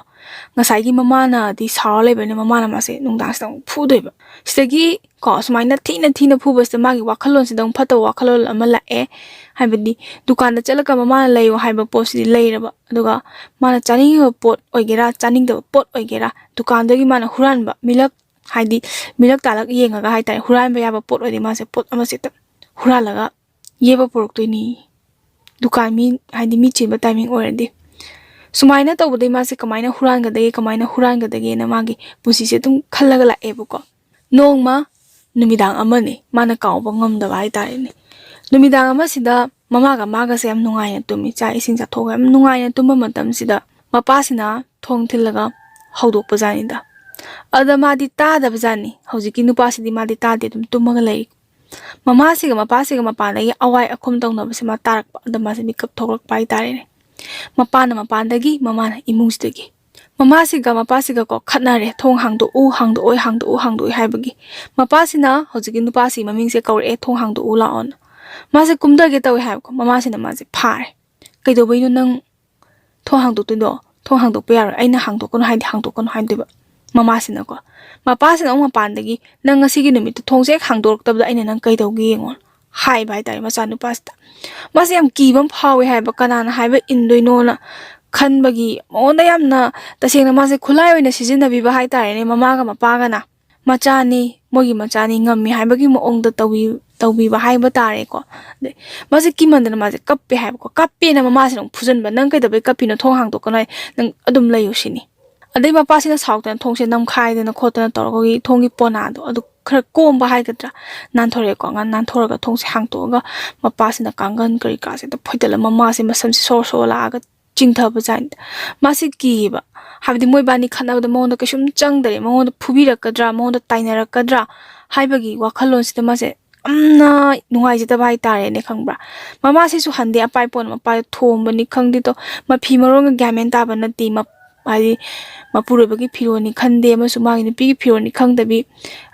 ꯉꯁꯥꯏꯒꯤ ꯃꯃꯥꯅꯗꯤ ꯁꯥꯎꯔ ꯂꯩꯕꯅꯤꯅ ꯃꯃꯥꯅ ꯃꯥꯁꯦ ꯅꯨꯡꯗꯥꯡꯁꯤꯗ ꯑꯃꯨꯛ ꯐꯨꯗꯣꯏꯕ꯫ ꯁꯤꯗꯒꯤ ꯀꯣ, ꯁꯨꯃꯥꯏꯅ ꯊꯤꯅ ꯊꯤꯅ ꯐꯨꯕꯁꯤꯗ ꯃꯥꯒꯤ ꯋꯥꯈꯜꯂꯣꯟꯁꯤꯗ ꯑꯃꯨꯛ ꯐꯠꯇꯕ ꯋꯥꯈꯜꯂꯣꯟ ꯑꯃ ꯂꯥꯛꯑꯦ꯫ ꯍꯥꯏꯕꯗꯤ ꯗꯨꯀꯥꯟꯗ ꯆꯠꯂꯒ ꯃꯃꯥꯅ ꯂꯩꯌꯣ ꯍꯥꯏꯕ ꯄꯣꯠꯁꯤꯗꯤ ꯂꯩꯔꯕ, ꯑꯗꯨꯒ ꯃꯥꯅ ꯆꯥꯅꯤꯡꯉꯤꯕ ꯄꯣꯠ ꯑꯣꯏꯒꯦꯔꯥ, ꯆꯥꯅꯤꯡꯗꯕ ꯄꯣꯠ ꯑꯣꯏꯒꯦꯔꯥ, ꯗꯨꯀꯥꯟꯗꯒꯤ ꯃꯥꯅ ꯍꯨꯔꯥꯟꯕ, ꯃꯤꯂꯛ, ꯍꯥꯏꯗꯤ ꯃꯤꯂꯛ ꯇꯥꯂꯛ ꯌꯦꯡꯉꯒ ꯍꯥꯏꯇꯥꯔꯦ, ꯍꯨꯔꯥꯟꯕ ꯌꯥꯕ ꯄꯣꯠ ꯑꯣꯏꯔꯗꯤ ꯃꯥꯁꯦ ꯄꯣꯠ ꯑꯃꯁꯦ ꯍꯦꯛꯇ ꯍꯨꯔꯥꯜꯂꯒ ꯌꯦꯕ ꯄꯨꯔꯛꯇꯣꯏꯅꯤ꯫ ꯗꯨꯀꯥꯟ ꯃꯤ, ꯍꯥꯏꯗꯤ ꯃꯤ ꯆꯤꯟꯕ ꯇꯥꯏꯃꯤꯡ ꯑꯣꯏꯔꯗꯤ꯫ ꯁꯨꯃꯥꯏꯅ ꯇꯧꯕꯗꯒꯤ ꯃꯥꯁꯦ ꯀꯃꯥꯏꯅ ꯍꯨꯔꯥꯟꯒꯗꯒꯦ, ꯀꯃꯥꯏꯅ ꯍꯨꯔꯥꯟꯒꯗꯒꯦꯅ ꯃꯥꯒꯤ ꯄꯨꯟꯁꯤꯁꯦ ꯑꯗꯨꯝ ꯈꯜꯂꯒ ꯂꯥꯛꯑꯦꯕꯀꯣ꯫ ꯅꯣꯡꯃ ꯅꯨꯃꯤꯗꯥꯡ ꯑꯃꯅꯤ, ꯃꯥꯅ ꯀꯥꯎꯕ ꯉꯝꯗꯕ ꯍꯥꯏꯇꯥꯔꯦꯅꯦ꯫ ꯅꯨꯃꯤꯗꯥꯡ ꯑꯃꯁꯤꯗ ꯃꯃꯥꯒ ꯃꯥꯒꯁꯦ ꯌꯥꯝ ꯅꯨꯡꯉꯥꯏꯅ ꯇꯨꯝꯃꯤ, ꯆꯥꯛ ꯏꯁꯤꯡ ꯆꯥꯊꯣꯛꯑꯒ ꯌꯥꯝ ꯅꯨꯡꯉꯥꯏꯅ ꯇꯨꯝꯕ ꯃꯇꯝꯁꯤꯗ ꯃꯄꯥꯁꯤꯅ ꯊꯣꯡ ꯊꯤꯜꯂꯒ ꯍꯧꯗꯣꯛꯄꯖꯥꯠꯅꯤꯗ꯫ ꯑꯗ ꯃꯥꯗꯤ ꯇꯥꯗꯕꯖꯥꯠꯅꯤ, ꯍꯧꯖꯤꯛꯀꯤ ꯅꯨꯄꯥꯁꯤꯗꯤ ꯃꯥꯗꯤ ꯇꯥꯗꯦ, ꯑꯗꯨꯝ ꯇꯨꯝꯃꯒ ꯂꯩ꯫ ꯃꯃꯥꯁꯤꯒ ꯃꯄꯥꯁꯤꯒ ꯃꯄꯥꯟꯗꯒꯤ ꯑꯋꯥꯏ ꯑꯈꯨꯝ ꯇꯧꯅꯕꯁꯦ ꯃꯥ ꯇꯥꯔꯛꯄ꯫ ꯑꯗ ꯃꯥꯁꯦ ꯃꯤꯀꯞ ꯊꯣꯛꯂꯛꯄ ꯍꯥꯏꯇꯥꯔꯦꯅꯦ꯫ ꯃꯄꯥꯅ ꯃꯄꯥꯟꯗꯒꯤ, ꯃꯃꯥꯅ ꯏꯃꯨꯡꯁꯤꯗꯒꯤ꯫ ꯃꯃꯥꯁꯤꯒ ꯃꯄꯥꯁꯤꯒꯀꯣ ꯈꯠꯅꯔꯦ, "ꯊꯣꯡ ꯍꯥꯡꯗꯣꯛꯎ, ꯍꯥꯡꯗꯣꯛꯑꯣꯏ, ꯍꯥꯡꯗꯣꯛꯎ, ꯍꯥꯡꯗꯣꯛꯑꯣꯏ" ꯍꯥꯏꯕꯒꯤ꯫ ꯃꯄꯥꯁꯤꯅ ꯍꯧꯖꯤꯛꯀꯤ ꯅꯨꯄꯥꯁꯤ ꯃꯃꯤꯡꯁꯦ ꯀꯧꯔꯛꯑꯦ, "ꯊꯣꯡ ꯍꯥꯡꯗꯣꯛꯎ ꯂꯥꯛꯑꯣꯅ"꯫ ꯃꯥꯁꯦ ꯀꯨꯝꯊꯒꯦ ꯇꯧꯋꯦ ꯍꯥꯏꯕꯀꯣ, ꯃꯃꯥꯁꯤꯅ ꯃꯥꯁꯦ ꯐꯥꯔꯦ꯫ "ꯀꯩꯗꯧꯕꯩꯅꯣ ꯅꯪ ꯊꯣꯡ ꯍꯥꯡꯗꯣꯛꯇꯣꯏꯗꯣ? ꯊꯣꯡ ꯍꯥꯡꯗꯣꯛꯄ ꯌꯥꯔꯣꯏ, ꯑꯩꯅ ꯍꯥꯡꯗꯣꯛꯀꯅꯨ ꯍꯥꯏꯗꯤ ꯍꯥꯡꯗꯣꯛꯀꯅꯨ" ꯍꯥꯏꯗꯣꯏꯕ꯫ ꯃꯃꯥꯁꯤꯅꯀꯣ, ꯃꯄꯥꯁꯤꯅ ꯑꯃꯨꯛ ꯃꯄꯥꯟꯗꯒꯤ, "ꯅꯪ ꯉꯁꯤꯒꯤ ꯅꯨꯃꯤꯠꯇ ꯊꯣꯡꯁꯦ ꯍꯦꯛ ꯍꯥꯡꯗꯣꯔꯛꯇꯕꯗ ꯑꯩꯅ ꯅꯪ ꯀꯩꯗꯧꯒꯦ ꯌꯦꯡꯉꯣ" ꯍꯥꯏꯕ ꯍꯥꯏꯇꯥꯔꯦ ꯃꯆꯥꯅꯨꯄꯥꯁꯤꯗ꯫ ꯃꯥꯁꯦ ꯌꯥꯝ ꯀꯤꯕ ꯑꯃ ꯐꯥꯎꯋꯦ ꯍꯥꯏꯕ, ꯀꯅꯥꯅ ꯍꯥꯏꯕ ꯏꯟꯗꯣꯏꯅꯣꯅ ꯈꯟꯕꯒꯤ ꯃꯉꯣꯟꯗ ꯌꯥꯝꯅ, ꯇꯁꯦꯡꯅ ꯃꯥꯁꯦ ꯈꯨꯠꯂꯥꯏ ꯑꯣꯏꯅ ꯁꯤꯖꯤꯟꯅꯕꯤꯕ ꯍꯥꯏꯇꯥꯔꯦꯅꯦ, ꯃꯃꯥꯒ ꯃꯄꯥꯒꯅ꯫ ꯃꯆꯥꯅꯤ, ꯃꯣꯏꯒꯤ ꯃꯆꯥꯅꯤ, ꯉꯝꯃꯤ ꯍꯥꯏꯕꯒꯤ ꯃꯑꯣꯡꯗ ꯇꯧꯕꯤ-, ꯇꯧꯕꯤꯕ ꯍꯥꯏꯕ ꯇꯥꯔꯦꯀꯣ꯫ ꯑꯗꯩ ꯃꯥꯁꯦ ꯀꯤꯃꯟꯗꯅ ꯃꯥꯁꯦ ꯀꯞꯄꯦ ꯍꯥꯏꯕꯀꯣ꯫ ꯀꯞꯄꯦꯅ ꯃꯃꯥꯁꯤꯅ ꯑꯃꯨꯛ ꯐꯨꯖꯟꯕ, "ꯅꯪ ꯀꯩꯗꯧꯕꯩ ꯀꯞꯄꯤꯅꯣ? ꯊꯣꯡ ꯍꯥꯡꯗꯣꯛꯀꯅꯨ ꯍꯥꯏ, ꯅꯪ ꯑꯗꯨꯝ ꯂꯩꯌꯨ" ꯁꯤꯅꯤ꯫ ꯑꯗꯩ ꯃꯄꯥꯁꯤꯅ ꯁꯥꯎꯗꯅ ꯊꯣꯡꯁꯦ ꯅꯝꯈꯥꯏꯗꯅ ꯈꯣꯠꯇꯅ ꯇꯧꯔꯒ ꯑꯩꯈꯣꯏꯒꯤ ꯊꯣꯡꯒꯤ ꯄꯣꯅꯥꯗꯣ ꯑꯗꯨ ꯈꯔ ꯀꯣꯝꯕ ꯍꯥꯏꯒꯗ꯭ꯔꯥ, ꯅꯥꯟꯊꯣꯔꯛꯑꯦꯀꯣ꯫ ꯉꯥ ꯅꯥꯟꯊꯣꯔꯒ ꯊꯣꯡꯁꯦ ꯍꯥꯡꯇꯣꯛꯑꯒ ꯃꯄꯥꯁꯤꯅ ꯀꯥꯡꯒꯟ ꯀꯔꯤ ꯀꯥꯁꯦ ꯑꯗꯨꯝ ꯐꯣꯏꯗꯠꯂ ꯃꯃꯥꯁꯦ ꯃꯁꯝꯁꯦ ꯁꯣꯔ ꯁꯣꯔ ꯂꯥꯛꯑꯒ ꯆꯤꯡꯊꯕ ꯖꯥꯠꯅꯤꯗ꯫ ꯃꯥꯁꯦ ꯀꯤꯌꯦꯕ, ꯍꯥꯏꯕꯗꯤ ꯃꯣꯏꯕꯥꯅꯤ ꯈꯠꯅꯕꯗ ꯃꯉꯣꯟꯗ ꯀꯩꯁꯨꯝ ꯆꯪꯗꯔꯦ, ꯃꯉꯣꯟꯗ ꯐꯨꯕꯤꯔꯛꯀꯗ꯭ꯔꯥ, ꯃꯉꯣꯟꯗ ꯇꯥꯏꯅꯔꯛꯀꯗ꯭ꯔꯥ ꯍꯥꯏꯕꯒꯤ ꯋꯥꯈꯜꯂꯣꯟꯁꯤꯗ ꯃꯥꯁꯦ ꯌꯥꯝꯅ ꯅꯨꯡꯉꯥꯏꯖꯗꯕ ꯍꯥꯏꯇꯥꯔꯦꯅꯦ, ꯈꯪꯕ꯭ꯔꯥ? ꯃꯃꯥꯁꯤꯁꯨ ꯍꯟꯗꯦ, ꯑꯄꯥꯏ ꯄꯣꯠꯅ ꯃꯄꯥꯗ ꯊꯣꯝꯕꯅꯤ ꯈꯪꯗꯦ, ꯇꯣ ꯃꯐꯤ ꯃꯔꯣꯟꯒ ꯒ꯭ꯌꯥꯟ ꯃꯦꯟ ꯇꯥꯕ ꯅꯠꯇꯦ꯫ ꯃꯞ-, ꯍꯥꯏꯗꯤ ꯃꯄꯨꯔꯣꯏꯕꯒꯤ ꯐꯤꯔꯣꯜꯅꯤ ꯈꯟꯗꯦ, ꯑꯃꯁꯨ ꯃꯥꯒꯤ ꯅꯨꯄꯤꯒꯤ ꯐꯤꯔꯣꯜꯅꯤ ꯈꯪꯗꯕꯤ,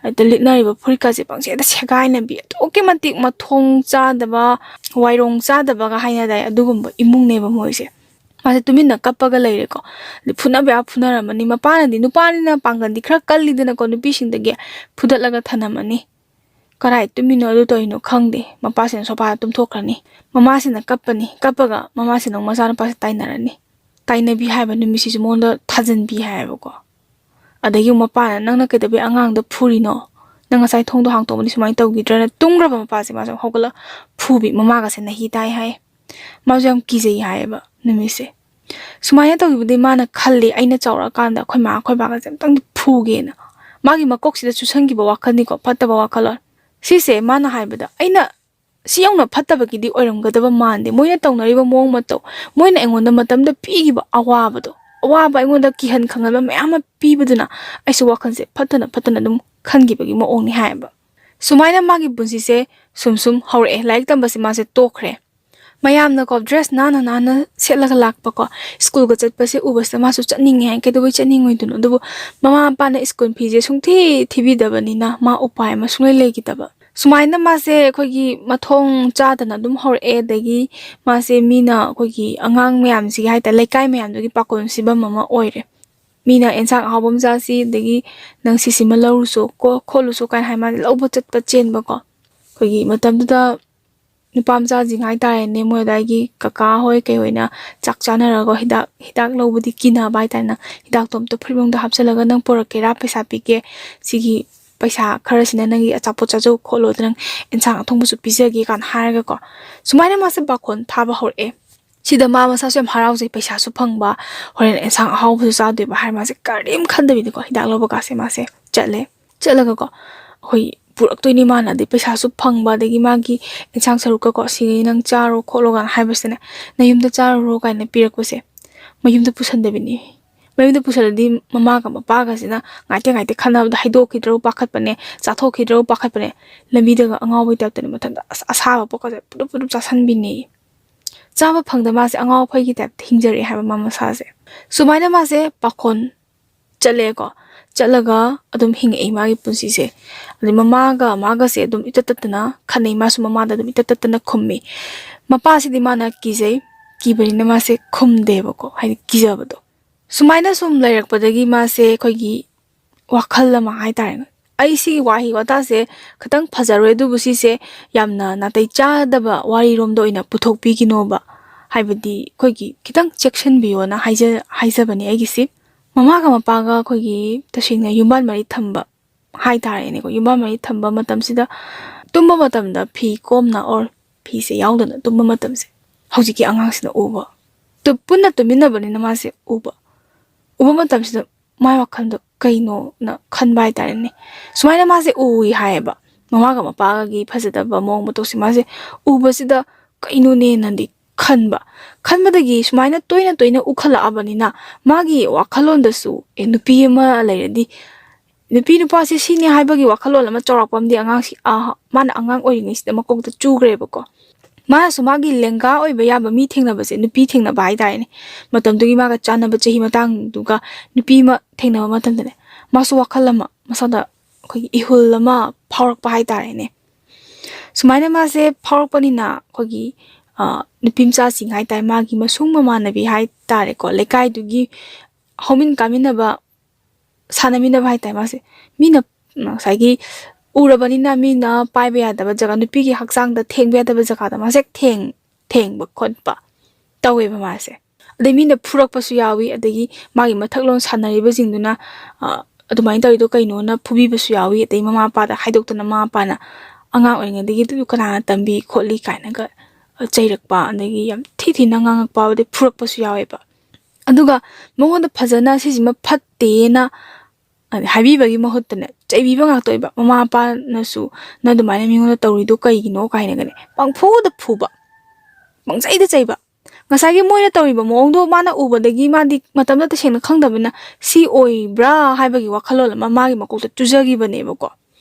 ꯑꯗ ꯂꯤꯠꯅꯔꯤꯕ ꯐꯨꯔꯤꯠꯀꯁꯦ ꯄꯪꯁꯦꯠꯇ ꯁꯦꯒꯥꯏꯅꯕꯤ, ꯑꯗꯨꯛꯀꯤ ꯃꯇꯤꯛ ꯃꯊꯣꯡ ꯆꯥꯗꯕ, ꯋꯥꯏꯔꯣꯡ ꯆꯥꯗꯕꯒ ꯍꯥꯏꯅꯗꯥꯏ, ꯑꯗꯨꯒꯨꯝꯕ ꯏꯃꯨꯡꯅꯦꯕ ꯃꯣꯏꯁꯦ꯫ ꯃꯥꯁꯦ ꯇꯨꯃꯤꯟꯅ ꯀꯞꯄꯒ ꯂꯩꯔꯦꯀꯣ꯫ ꯑꯗꯩ ꯐꯨꯅꯕ ꯌꯥꯕ ꯐꯨꯅꯔꯝꯃꯅꯤ꯫ ꯃꯄꯥꯅꯗꯤ, ꯅꯨꯄꯥꯅꯤꯅ ꯄꯥꯡꯒꯜꯗꯤ ꯈꯔ ꯀꯜꯂꯤꯗꯅꯀꯣ, ꯅꯨꯄꯤꯁꯤꯡꯗꯒꯤ ꯐꯨꯗꯠꯂꯒ ꯊꯅꯝꯃꯅꯤ꯫ ꯀꯔꯥꯏ ꯇꯨꯝꯃꯤꯅꯣ ꯑꯗꯨ ꯇꯧꯔꯤꯅꯣ ꯈꯪꯗꯦ꯫ ꯃꯄꯥꯁꯤꯅ ꯁꯣꯐꯥꯗ ꯇꯨꯝꯊꯣꯛꯈ꯭ꯔꯅꯤ꯫ ꯃꯃꯥꯁꯤꯅ ꯀꯞꯄꯅꯤ꯫ ꯀꯞꯄꯒ ꯃꯃꯥꯁꯤꯅ ꯑꯃꯨꯛ ꯃꯆꯥꯅꯨꯄꯥꯁꯦ ꯇꯥꯏꯅꯔꯅꯤ꯫ ꯇꯥꯏꯅꯕꯤ ꯍꯥꯏꯕ ꯅꯨꯃꯤꯠꯁꯤꯁꯨ ꯃꯉꯣꯟꯗ ꯊꯥꯖꯟꯕꯤ ꯍꯥꯏꯌꯦꯕꯀꯣ꯫ ꯑꯗꯒꯤ ꯑꯃꯨꯛ ꯃꯄꯥꯅ, "ꯅꯪꯅ ꯀꯩꯗꯧꯕꯩ ꯑꯉꯥꯡꯗ ꯐꯨꯔꯤꯅꯣ? ꯅꯪ ꯉꯁꯥꯏ ꯊꯣꯡꯗꯣ ꯍꯥꯡꯇꯣꯛꯑꯝꯕꯗꯤ ꯁꯨꯃꯥꯏꯅ ꯇꯧꯈꯤꯗ꯭ꯔꯅ?" ꯇꯨꯝꯈ꯭ꯔꯕ ꯃꯄꯥꯁꯦ ꯃꯥꯁꯦ ꯍꯧꯒꯠꯂ ꯐꯨꯕꯤ꯫ ꯃꯃꯥꯒꯁꯦ ꯅꯥꯍꯤ ꯇꯥꯏ ꯍꯥꯏ꯫ ꯃꯥꯁꯨ ꯌꯥꯝ ꯀꯤꯖꯩ ꯍꯥꯏꯌꯦꯕ ꯅꯨꯃꯤꯠꯁꯦ꯫ ꯁꯨꯃꯥꯏꯅ ꯇꯧꯈꯤꯕꯗꯩ ꯃꯥꯅ ꯈꯜꯂꯤ, "ꯑꯩꯅ ꯆꯥꯎꯔꯛꯑꯀꯥꯟꯗ ꯑꯩꯈꯣꯏ ꯃꯥ ꯑꯩꯈꯣꯏ ꯕꯥꯒꯁꯦ ꯑꯝꯇꯪꯗꯤ ꯐꯨꯒꯦꯅ"꯫ ꯃꯥꯒꯤ ꯃꯀꯣꯛꯁꯤꯗ ꯆꯨꯁꯟꯈꯤꯕ ꯋꯥꯈꯜꯅꯤꯀꯣ, ꯐꯠꯇꯕ ꯋꯥꯈꯜꯂꯣꯟ꯫ ꯁꯤꯁꯦ ꯃꯥꯅ ꯍꯥꯏꯕꯗ, "ꯑꯩꯅ ꯁꯤ ꯌꯧꯅ ꯐꯠꯇꯕꯒꯤꯗꯤ ꯑꯣꯏꯔꯝꯒꯗꯕ ꯃꯥꯟꯗꯦ꯫ ꯃꯣꯏꯅ ꯇꯧꯅꯔꯤꯕ ꯃꯑꯣꯡ ꯃꯇꯧ, ꯃꯣꯏꯅ ꯑꯩꯉꯣꯟꯗ ꯃꯇꯝꯗ ꯄꯤꯈꯤꯕ ꯑꯋꯥꯕꯗꯣ, ꯑꯋꯥꯕ ꯑꯩꯉꯣꯟꯗ ꯀꯤꯍꯟ ꯈꯪꯍꯟꯕ ꯃꯌꯥꯝ ꯑꯃ ꯄꯤꯕꯗꯨꯅ ꯑꯩꯁꯨ ꯋꯥꯈꯜꯁꯦ ꯐꯠꯇꯅ ꯐꯠꯇꯅ ꯑꯗꯨꯝ ꯈꯟꯈꯤꯕꯒꯤ ꯃꯑꯣꯡꯅꯤ" ꯍꯥꯏꯌꯦꯕ꯫ ꯁꯨꯃꯥꯏꯅ ꯃꯥꯒꯤ ꯄꯨꯟꯁꯤꯁꯦ ꯁꯨꯝ ꯁꯨꯝ ꯍꯧꯔꯛꯑꯦ꯫ ꯂꯥꯏꯔꯤꯛ ꯇꯝꯕꯁꯦ ꯃꯥꯁꯦ ꯇꯣꯛꯈ꯭ꯔꯦ꯫ ꯃꯌꯥꯝꯅꯀꯣ ꯗ꯭ꯔꯦꯁ ꯅꯥꯟꯅ ꯅꯥꯟꯅ ꯁꯦꯠꯂꯒ ꯂꯥꯛꯄꯀꯣ, ꯁ꯭ꯀꯨꯜꯒ ꯆꯠꯄꯁꯦ ꯎꯕꯁꯤꯗ ꯃꯥꯁꯨ ꯆꯠꯅꯤꯡꯉꯦ ꯍꯥꯏ, ꯀꯩꯗꯧꯕꯩ ꯆꯠꯅꯤꯡꯉꯣꯏꯗꯣꯏꯅꯣ? ꯑꯗꯨꯕꯨ ꯃꯃꯥ ꯃꯄꯥꯅ ꯁ꯭ꯀꯨꯜ ꯐꯤꯁꯦ ꯁꯨꯡꯊꯤ ꯊꯤꯕꯤꯗꯕꯅꯤꯅ ꯃꯥ ꯎꯄꯥꯏ ꯑꯃ ꯁꯨꯡꯂꯩ ꯂꯩꯈꯤꯗꯕ꯫ ꯁꯨꯃꯥꯏꯅ ꯃꯥꯁꯦ ꯑꯩꯈꯣꯏꯒꯤ ꯃꯊꯣꯡ ꯆꯥꯗꯅ ꯑꯗꯨꯝ ꯍꯧꯔꯛꯑꯦ꯫ ꯑꯗꯒꯤ ꯃꯥꯁꯦ ꯃꯤꯅ ꯑꯩꯈꯣꯏꯒꯤ ꯑꯉꯥꯡ ꯃꯌꯥꯝꯁꯤꯒꯤ ꯍꯥꯏꯇꯥꯔꯦ, ꯂꯩꯀꯥꯏ ꯃꯌꯥꯝꯗꯨꯒꯤ ꯄꯥꯈꯣꯟ ꯁꯤꯕꯝ ꯑꯃ ꯑꯣꯏꯔꯦ꯫ ꯃꯤꯅ ꯑꯦꯟꯁꯥꯡ ꯑꯍꯥꯎꯕ ꯑꯃ ꯆꯥꯁꯤ, ꯑꯗꯒꯤ ꯅꯪ ꯁꯤꯁꯤꯃ ꯂꯧꯔꯨꯁꯨ ꯀꯣ, ꯈꯣꯠꯂꯨꯁꯨ ꯀꯥꯏꯅ ꯍꯥꯏ ꯃꯥꯁꯦ ꯂꯧꯕ ꯆꯠꯄ ꯆꯦꯟꯕꯀꯣ꯫ ꯑꯩꯈꯣꯏꯒꯤ ꯃꯇꯝꯗꯨꯗ ꯅꯨꯄꯥ ꯃꯆꯥꯁꯤꯡ ꯍꯥꯏꯇꯥꯔꯦꯅꯦ, ꯃꯣꯏ ꯑꯗꯥꯏꯒꯤ ꯀꯀꯥ ꯍꯣꯏ ꯀꯩ ꯍꯣꯏꯅ ꯆꯥꯛ ꯆꯥꯅꯔꯒ ꯍꯤꯗꯥꯛ, ꯍꯤꯗꯥꯛ ꯂꯧꯕꯗꯤ ꯀꯤꯅꯕ ꯍꯥꯏꯇꯥꯔꯦꯅꯦ, ꯍꯤꯗꯥꯛꯇꯣ ꯑꯝꯇ ꯐꯨꯔꯤꯠ ꯃꯅꯨꯡꯗ ꯍꯥꯞꯆꯤꯜꯂꯒ ꯅꯪ ꯄꯨꯔꯛꯀꯦꯔꯥ, ꯄꯩꯁꯥ ꯄꯤꯒꯦ, ꯁꯤꯒꯤ ꯄꯩꯁꯥ ꯈꯔꯁꯤꯅ ꯅꯪꯒꯤ ꯑꯆꯥꯄꯣꯠ ꯆꯥꯖꯧ ꯈꯣꯠꯂꯣ, ꯑꯗꯨ ꯅꯪ ꯑꯦꯟꯁꯥꯡ ꯑꯊꯣꯡꯕꯁꯨ ꯄꯤꯖꯒꯦ ꯀꯥꯏꯅ ꯍꯥꯏꯔꯒꯀꯣ꯫ ꯁꯨꯃꯥꯏꯅ ꯃꯥꯁꯦ ꯄꯥꯈꯣꯟ ꯊꯥꯕ ꯍꯧꯔꯛꯑꯦ꯫ ꯁꯤꯗ ꯃꯥ ꯃꯁꯥꯁꯨ ꯌꯥꯝ ꯍꯔꯥꯎꯖꯩ, ꯄꯩꯁꯥꯁꯨ ꯐꯪꯕ, ꯍꯣꯔꯦꯟ ꯑꯦꯟꯁꯥꯡ ꯑꯍꯥꯎꯕꯁꯨ ꯆꯥꯗꯣꯏꯕ ꯍꯥꯏꯔ ꯃꯥꯁꯦ ꯀꯔꯤꯝ ꯈꯟꯗꯕꯤꯗꯀꯣ ꯍꯤꯗꯥꯛ ꯂꯧꯕ ꯀꯥꯁꯦ ꯃꯥꯁꯦ ꯆꯠꯂꯦ꯫ ꯆꯠꯂꯒꯀꯣ ꯑꯩꯈꯣꯏ ꯄꯨꯔꯛꯇꯣꯏꯅꯤ ꯃꯥꯅ, ꯑꯗꯩ ꯄꯩꯁꯥꯁꯨ ꯐꯪꯕ, ꯑꯗꯒꯤ ꯃꯥꯒꯤ ꯑꯦꯟꯁꯥꯡ ꯁꯔꯨꯛꯀꯀꯣ ꯁꯤꯒꯤ ꯅꯪ ꯆꯥꯔꯣ ꯈꯣꯠꯂꯣ ꯀꯥꯏꯅ ꯍꯥꯏꯕꯁꯤꯅꯦ, ꯅꯌꯨꯝꯗ ꯆꯥꯔꯨꯔꯣ ꯀꯥꯏꯅ ꯄꯤꯔꯛꯄꯁꯦ ꯃꯌꯨꯝꯗ ꯄꯨꯁꯟꯗꯕꯤꯅꯤ꯫ ꯃꯌꯨꯝꯗ ꯄꯨꯁꯜꯂꯗꯤ ꯃꯃꯥꯒ ꯃꯄꯥꯒꯁꯤꯅ ꯉꯥꯏꯇꯦ ꯉꯥꯏꯇꯦ ꯈꯟꯅꯕꯗ ꯍꯩꯗꯣꯛꯈꯤꯗ꯭ꯔꯣ ꯄꯥꯈꯠꯄꯅꯦ, ꯆꯥꯊꯣꯛꯈꯤꯗ꯭ꯔꯣ ꯄꯥꯈꯠꯄꯅꯦ꯫ ꯂꯝꯕꯤꯗꯒ ꯑꯉꯥꯎꯕꯩ ꯇꯥꯏꯞꯇꯅꯦ ꯃꯊꯟꯇ ꯑꯁ-, ꯑꯁꯥꯕ ꯄꯣꯠꯀꯁꯦ ꯄꯨꯂꯞ ꯄꯨꯂꯞ ꯆꯥꯁꯟꯕꯤꯅꯦ꯫ ꯆꯥꯕ ꯐꯪꯗ ꯃꯥꯁꯦ ꯑꯉꯥꯎ ꯑꯐꯩꯒꯤ ꯇꯥꯏꯞꯇ ꯍꯤꯡꯖꯔꯛꯑꯦ ꯍꯥꯏꯕ ꯃꯥ ꯃꯁꯥꯁꯦ꯫ ꯁꯨꯃꯥꯏꯅ ꯃꯥꯁꯦ ꯄꯥꯈꯣꯟ ꯆꯠꯂꯦꯀꯣ꯫ ꯆꯠꯂꯒ ꯑꯗꯨꯝ ꯍꯤꯡꯉꯛꯏ ꯃꯥꯒꯤ ꯄꯨꯟꯁꯤꯁꯦ꯫ ꯑꯗꯩ ꯃꯃꯥꯒ ꯃꯥꯒꯁꯦ ꯑꯗꯨꯝ ꯏꯇꯠ ꯇꯠꯇꯅ ꯈꯟꯅꯩ, ꯃꯥꯁꯨ ꯃꯃꯥꯗ ꯑꯗꯨꯝ ꯏꯇꯠ ꯇꯠꯇꯅ ꯈꯨꯝꯃꯤ꯫ ꯃꯄꯥꯁꯤꯗꯤ ꯃꯥꯅ ꯀꯤꯖꯩ, ꯀꯤꯕꯅꯤꯅ ꯃꯥꯁꯦ ꯈꯨꯝꯗꯦꯕꯀꯣ, ꯍꯥꯏꯗꯤ ꯀꯤꯖꯕꯗꯣ꯫ ꯁꯨꯃꯥꯏꯅ ꯁꯨꯝ ꯂꯩꯔꯛꯄꯗꯒꯤ ꯃꯥꯁꯦ ꯑꯩꯈꯣꯏꯒꯤ ꯋꯥꯈꯜ ꯑꯃ ꯍꯥꯏꯇꯥꯔꯦꯅꯦ꯫ ꯑꯩ ꯁꯤꯒꯤ ꯋꯥꯍꯩ ꯋꯥꯇꯥꯁꯦ ꯈꯤꯇꯪ ꯐꯖꯔꯣꯏ, ꯑꯗꯨꯕꯨ ꯁꯤꯁꯦ ꯌꯥꯝꯅ ꯅꯥꯇꯩ ꯆꯥꯗꯕ ꯋꯥꯔꯤꯔꯣꯝꯗ ꯑꯣꯏꯅ ꯄꯨꯊꯣꯛꯄꯤꯈꯤꯅꯣꯕ꯫ ꯍꯥꯏꯕꯗꯤ ꯑꯩꯈꯣꯏꯒꯤ ꯈꯤꯇꯪ ꯆꯦꯛꯁꯤꯟꯕꯤꯌꯣꯅ ꯍꯥꯏꯖ-, ꯍꯥꯏꯖꯕꯅꯦ ꯑꯩꯒꯤꯁꯤ꯫ ꯃꯃꯥꯒ ꯃꯄꯥꯒ ꯑꯩꯈꯣꯏꯒꯤ ꯇꯁꯦꯡꯅ ꯌꯨꯝꯕꯥꯟ ꯃꯔꯤ ꯊꯝꯕ ꯍꯥꯏꯇꯥꯔꯦꯅꯦꯀꯣ, ꯌꯨꯝꯕꯥꯟ ꯃꯔꯤ ꯊꯝꯕ ꯃꯇꯝꯁꯤꯗ ꯇꯨꯝꯕ ꯃꯇꯝꯗ ꯐꯤ ꯀꯣꯝꯅ or ꯐꯤꯁꯦ ꯌꯥꯎꯗꯅ ꯇꯨꯝꯕ ꯃꯇꯝꯁꯦ ꯍꯧꯖꯤꯛꯀꯤ ꯑꯉꯥꯡꯁꯤꯅ ꯎꯕ꯫ ꯇꯨ-, ꯄꯨꯟꯅ ꯇꯨꯝꯃꯤꯟꯅꯕꯅꯤꯅ ꯃꯥꯁꯦ ꯎꯕ꯫ ꯎꯕ ꯃꯇꯝꯁꯤꯗ ꯃꯥꯏ ꯋꯥꯈꯜꯗ ꯀꯩꯅꯣꯅ ꯈꯟꯕ ꯍꯥꯏꯇꯥꯔꯦꯅꯦ꯫ ꯁꯨꯃꯥꯏꯅ ꯃꯥꯁꯦ ꯎꯏ ꯍꯥꯏꯌꯦꯕ꯫ ꯃꯃꯥꯒ ꯃꯄꯥꯒꯒꯤ ꯐꯖꯗꯕ ꯃꯑꯣꯡ ꯃꯇꯧꯁꯦ ꯃꯥꯁꯦ ꯎꯕꯁꯤꯗ ꯀꯩꯅꯣꯅꯦꯅꯗꯤ ꯈꯟꯕ꯫ ꯈꯟꯕꯗꯒꯤ ꯁꯨꯃꯥꯏꯅ ꯇꯣꯏꯅ ꯇꯣꯏꯅ ꯎꯈꯠꯂꯛꯑꯕꯅꯤꯅ ꯃꯥꯒꯤ ꯋꯥꯈꯜꯂꯣꯟꯗꯁꯨ, "ꯑꯦ, ꯅꯨꯄꯤ ꯑꯃ ꯂꯩꯔꯗꯤ ꯅꯨꯄꯤ ꯅꯨꯄꯥꯁꯦ ꯁꯤꯅꯤ" ꯍꯥꯏꯕꯒꯤ ꯋꯥꯈꯜꯂꯣꯟ ꯑꯃ ꯆꯥꯎꯔꯥꯛꯄ ꯑꯃꯗꯤ ꯑꯉꯥꯡꯁꯤ, ꯑ, ꯃꯥꯅ ꯑꯉꯥꯡ ꯑꯣꯏꯔꯤꯉꯩꯁꯤꯗ ꯃꯀꯣꯛꯇ ꯆꯨꯈ꯭ꯔꯦꯕꯀꯣ꯫ ꯃꯥꯅꯁꯨ ꯃꯥꯒꯤ ꯂꯦꯡꯒꯥ ꯑꯣꯏꯕ ꯌꯥꯕ ꯃꯤ ꯊꯦꯡꯅꯕꯁꯦ, ꯅꯨꯄꯤ ꯊꯦꯡꯅꯕ ꯍꯥꯏꯇꯥꯔꯦꯅꯦ, ꯃꯇꯝꯗꯨꯒꯤ ꯃꯥꯒ ꯆꯥꯟꯅꯕ ꯆꯍꯤ ꯃꯇꯥꯡꯗꯨꯒ ꯅꯨꯄꯤ ꯑꯃ ꯊꯦꯡꯅꯕ ꯃꯇꯝꯗꯅꯦ, ꯃꯥꯁꯨ ꯋꯥꯈꯜ ꯑꯃ ꯃꯁꯥꯗ ꯑꯩꯈꯣꯏꯒꯤ ꯏꯍꯨꯜ ꯑꯃ ꯐꯥꯎꯔꯛꯄ ꯍꯥꯏꯇꯥꯔꯦꯅꯦ꯫ ꯁꯨꯃꯥꯏꯅ ꯃꯥꯁꯦ ꯐꯥꯎꯔꯛꯄꯅꯤꯅ ꯑꯩꯈꯣꯏꯒꯤ, ꯑ, ꯅꯨꯄꯤ ꯃꯆꯥꯁꯤꯡ ꯍꯥꯏꯇꯥꯔꯦ, ꯃꯥꯒꯤ ꯃꯁꯨꯡ ꯃꯃꯥꯟꯅꯕꯤ ꯍꯥꯏꯇꯥꯔꯦꯀꯣ, ꯂꯩꯀꯥꯏꯗꯨꯒꯤ ꯍꯧꯃꯤꯟ ꯀꯥꯃꯤꯟꯅꯕ, ꯁꯥꯟꯅꯃꯤꯟꯅꯕ ꯍꯥꯏꯇꯥꯔꯦ, ꯃꯥꯁꯦ ꯃꯤꯅ ꯉꯁꯥꯏꯒꯤ ꯎꯔꯕꯅꯤꯅ ꯃꯤꯅ ꯄꯥꯏꯕ ꯌꯥꯗꯕ ꯖꯒꯥ, ꯅꯨꯄꯤꯒꯤ ꯍꯛꯆꯥꯡꯗ ꯊꯦꯡꯕ ꯌꯥꯗꯕ ꯖꯒꯥꯗ ꯃꯥꯁꯦ ꯍꯦꯛ ꯊꯦꯡ-, ꯊꯦꯡꯕ ꯈꯣꯠꯄ ꯇꯧꯋꯦꯕ ꯃꯥꯁꯦ꯫ ꯑꯗꯩ ꯃꯤꯅ ꯐꯨꯔꯛꯄꯁꯨ ꯌꯥꯎꯏ, ꯑꯗꯒꯤ ꯃꯥꯒꯤ ꯃꯊꯛꯂꯣꯟ ꯁꯥꯟꯅꯔꯤꯕꯁꯤꯡꯗꯨꯅ, ꯑ, "ꯑꯗꯨꯃꯥꯏꯅ ꯇꯧꯔꯤꯗꯣ ꯀꯩꯅꯣꯅ?" ꯐꯨꯕꯤꯕꯁꯨ ꯌꯥꯎꯏ꯫ ꯑꯗꯩ ꯃꯃꯥ ꯃꯄꯥꯗ ꯍꯥꯏꯗꯣꯛꯇꯅ, ꯃꯃꯥ ꯃꯄꯥꯅ "ꯑꯉꯥꯡ ꯑꯣꯏꯔꯤꯉꯩꯗꯒꯤ ꯑꯗꯨ ꯀꯅꯥꯅ ꯇꯝꯕꯤ ꯈꯣꯠꯂꯤ?" ꯀꯥꯏꯅꯒ ꯆꯩꯔꯛꯄ, ꯑꯗꯒꯤ ꯌꯥꯝ ꯊꯤ ꯊꯤꯅ ꯉꯥꯡꯉꯛꯄ, ꯑꯗꯩ ꯐꯨꯔꯛꯄꯁꯨ ꯌꯥꯎꯋꯦꯕ꯫ ꯑꯗꯨꯒ ꯃꯉꯣꯟꯗ ꯐꯖꯅ ꯁꯤꯁꯤꯃ ꯐꯠꯇꯦꯅ ꯍꯥꯏꯕꯤꯕꯒꯤ ꯃꯍꯨꯠꯇꯅꯦ, ꯆꯩꯕꯤꯕ ꯉꯥꯛꯇ ꯑꯣꯏꯕ꯫ ꯃꯃꯥ ꯃꯄꯥꯅꯁꯨ "ꯅꯪ ꯑꯗꯨꯃꯥꯏꯅ ꯃꯤꯉꯣꯟꯗ ꯇꯧꯔꯤꯗꯣ ꯀꯩꯒꯤꯅꯣ?" ꯀꯥꯏꯅꯒꯅꯦ ꯄꯪꯐꯨꯗ ꯐꯨꯕ, ꯄꯪꯆꯩꯗ ꯆꯩꯕ꯫ ꯉꯁꯥꯏꯒꯤ ꯃꯣꯏꯅ ꯇꯧꯔꯤꯕ ꯃꯑꯣꯡꯗꯣ ꯃꯥꯅ ꯎꯕꯗꯒꯤ ꯃꯥꯗꯤ ꯃꯇꯝꯗ ꯇꯁꯦꯡꯅ ꯈꯪꯗꯕꯅꯤꯅ ꯁꯤ ꯑꯣꯏꯕ꯭ꯔꯥ ꯍꯥꯏꯕꯒꯤ ꯋꯥꯈꯜꯂꯣꯟ ꯑꯃ ꯃꯥꯒꯤ ꯃꯀꯣꯛꯇ ꯆꯨꯖꯈꯤꯕꯅꯦꯕꯀꯣ꯫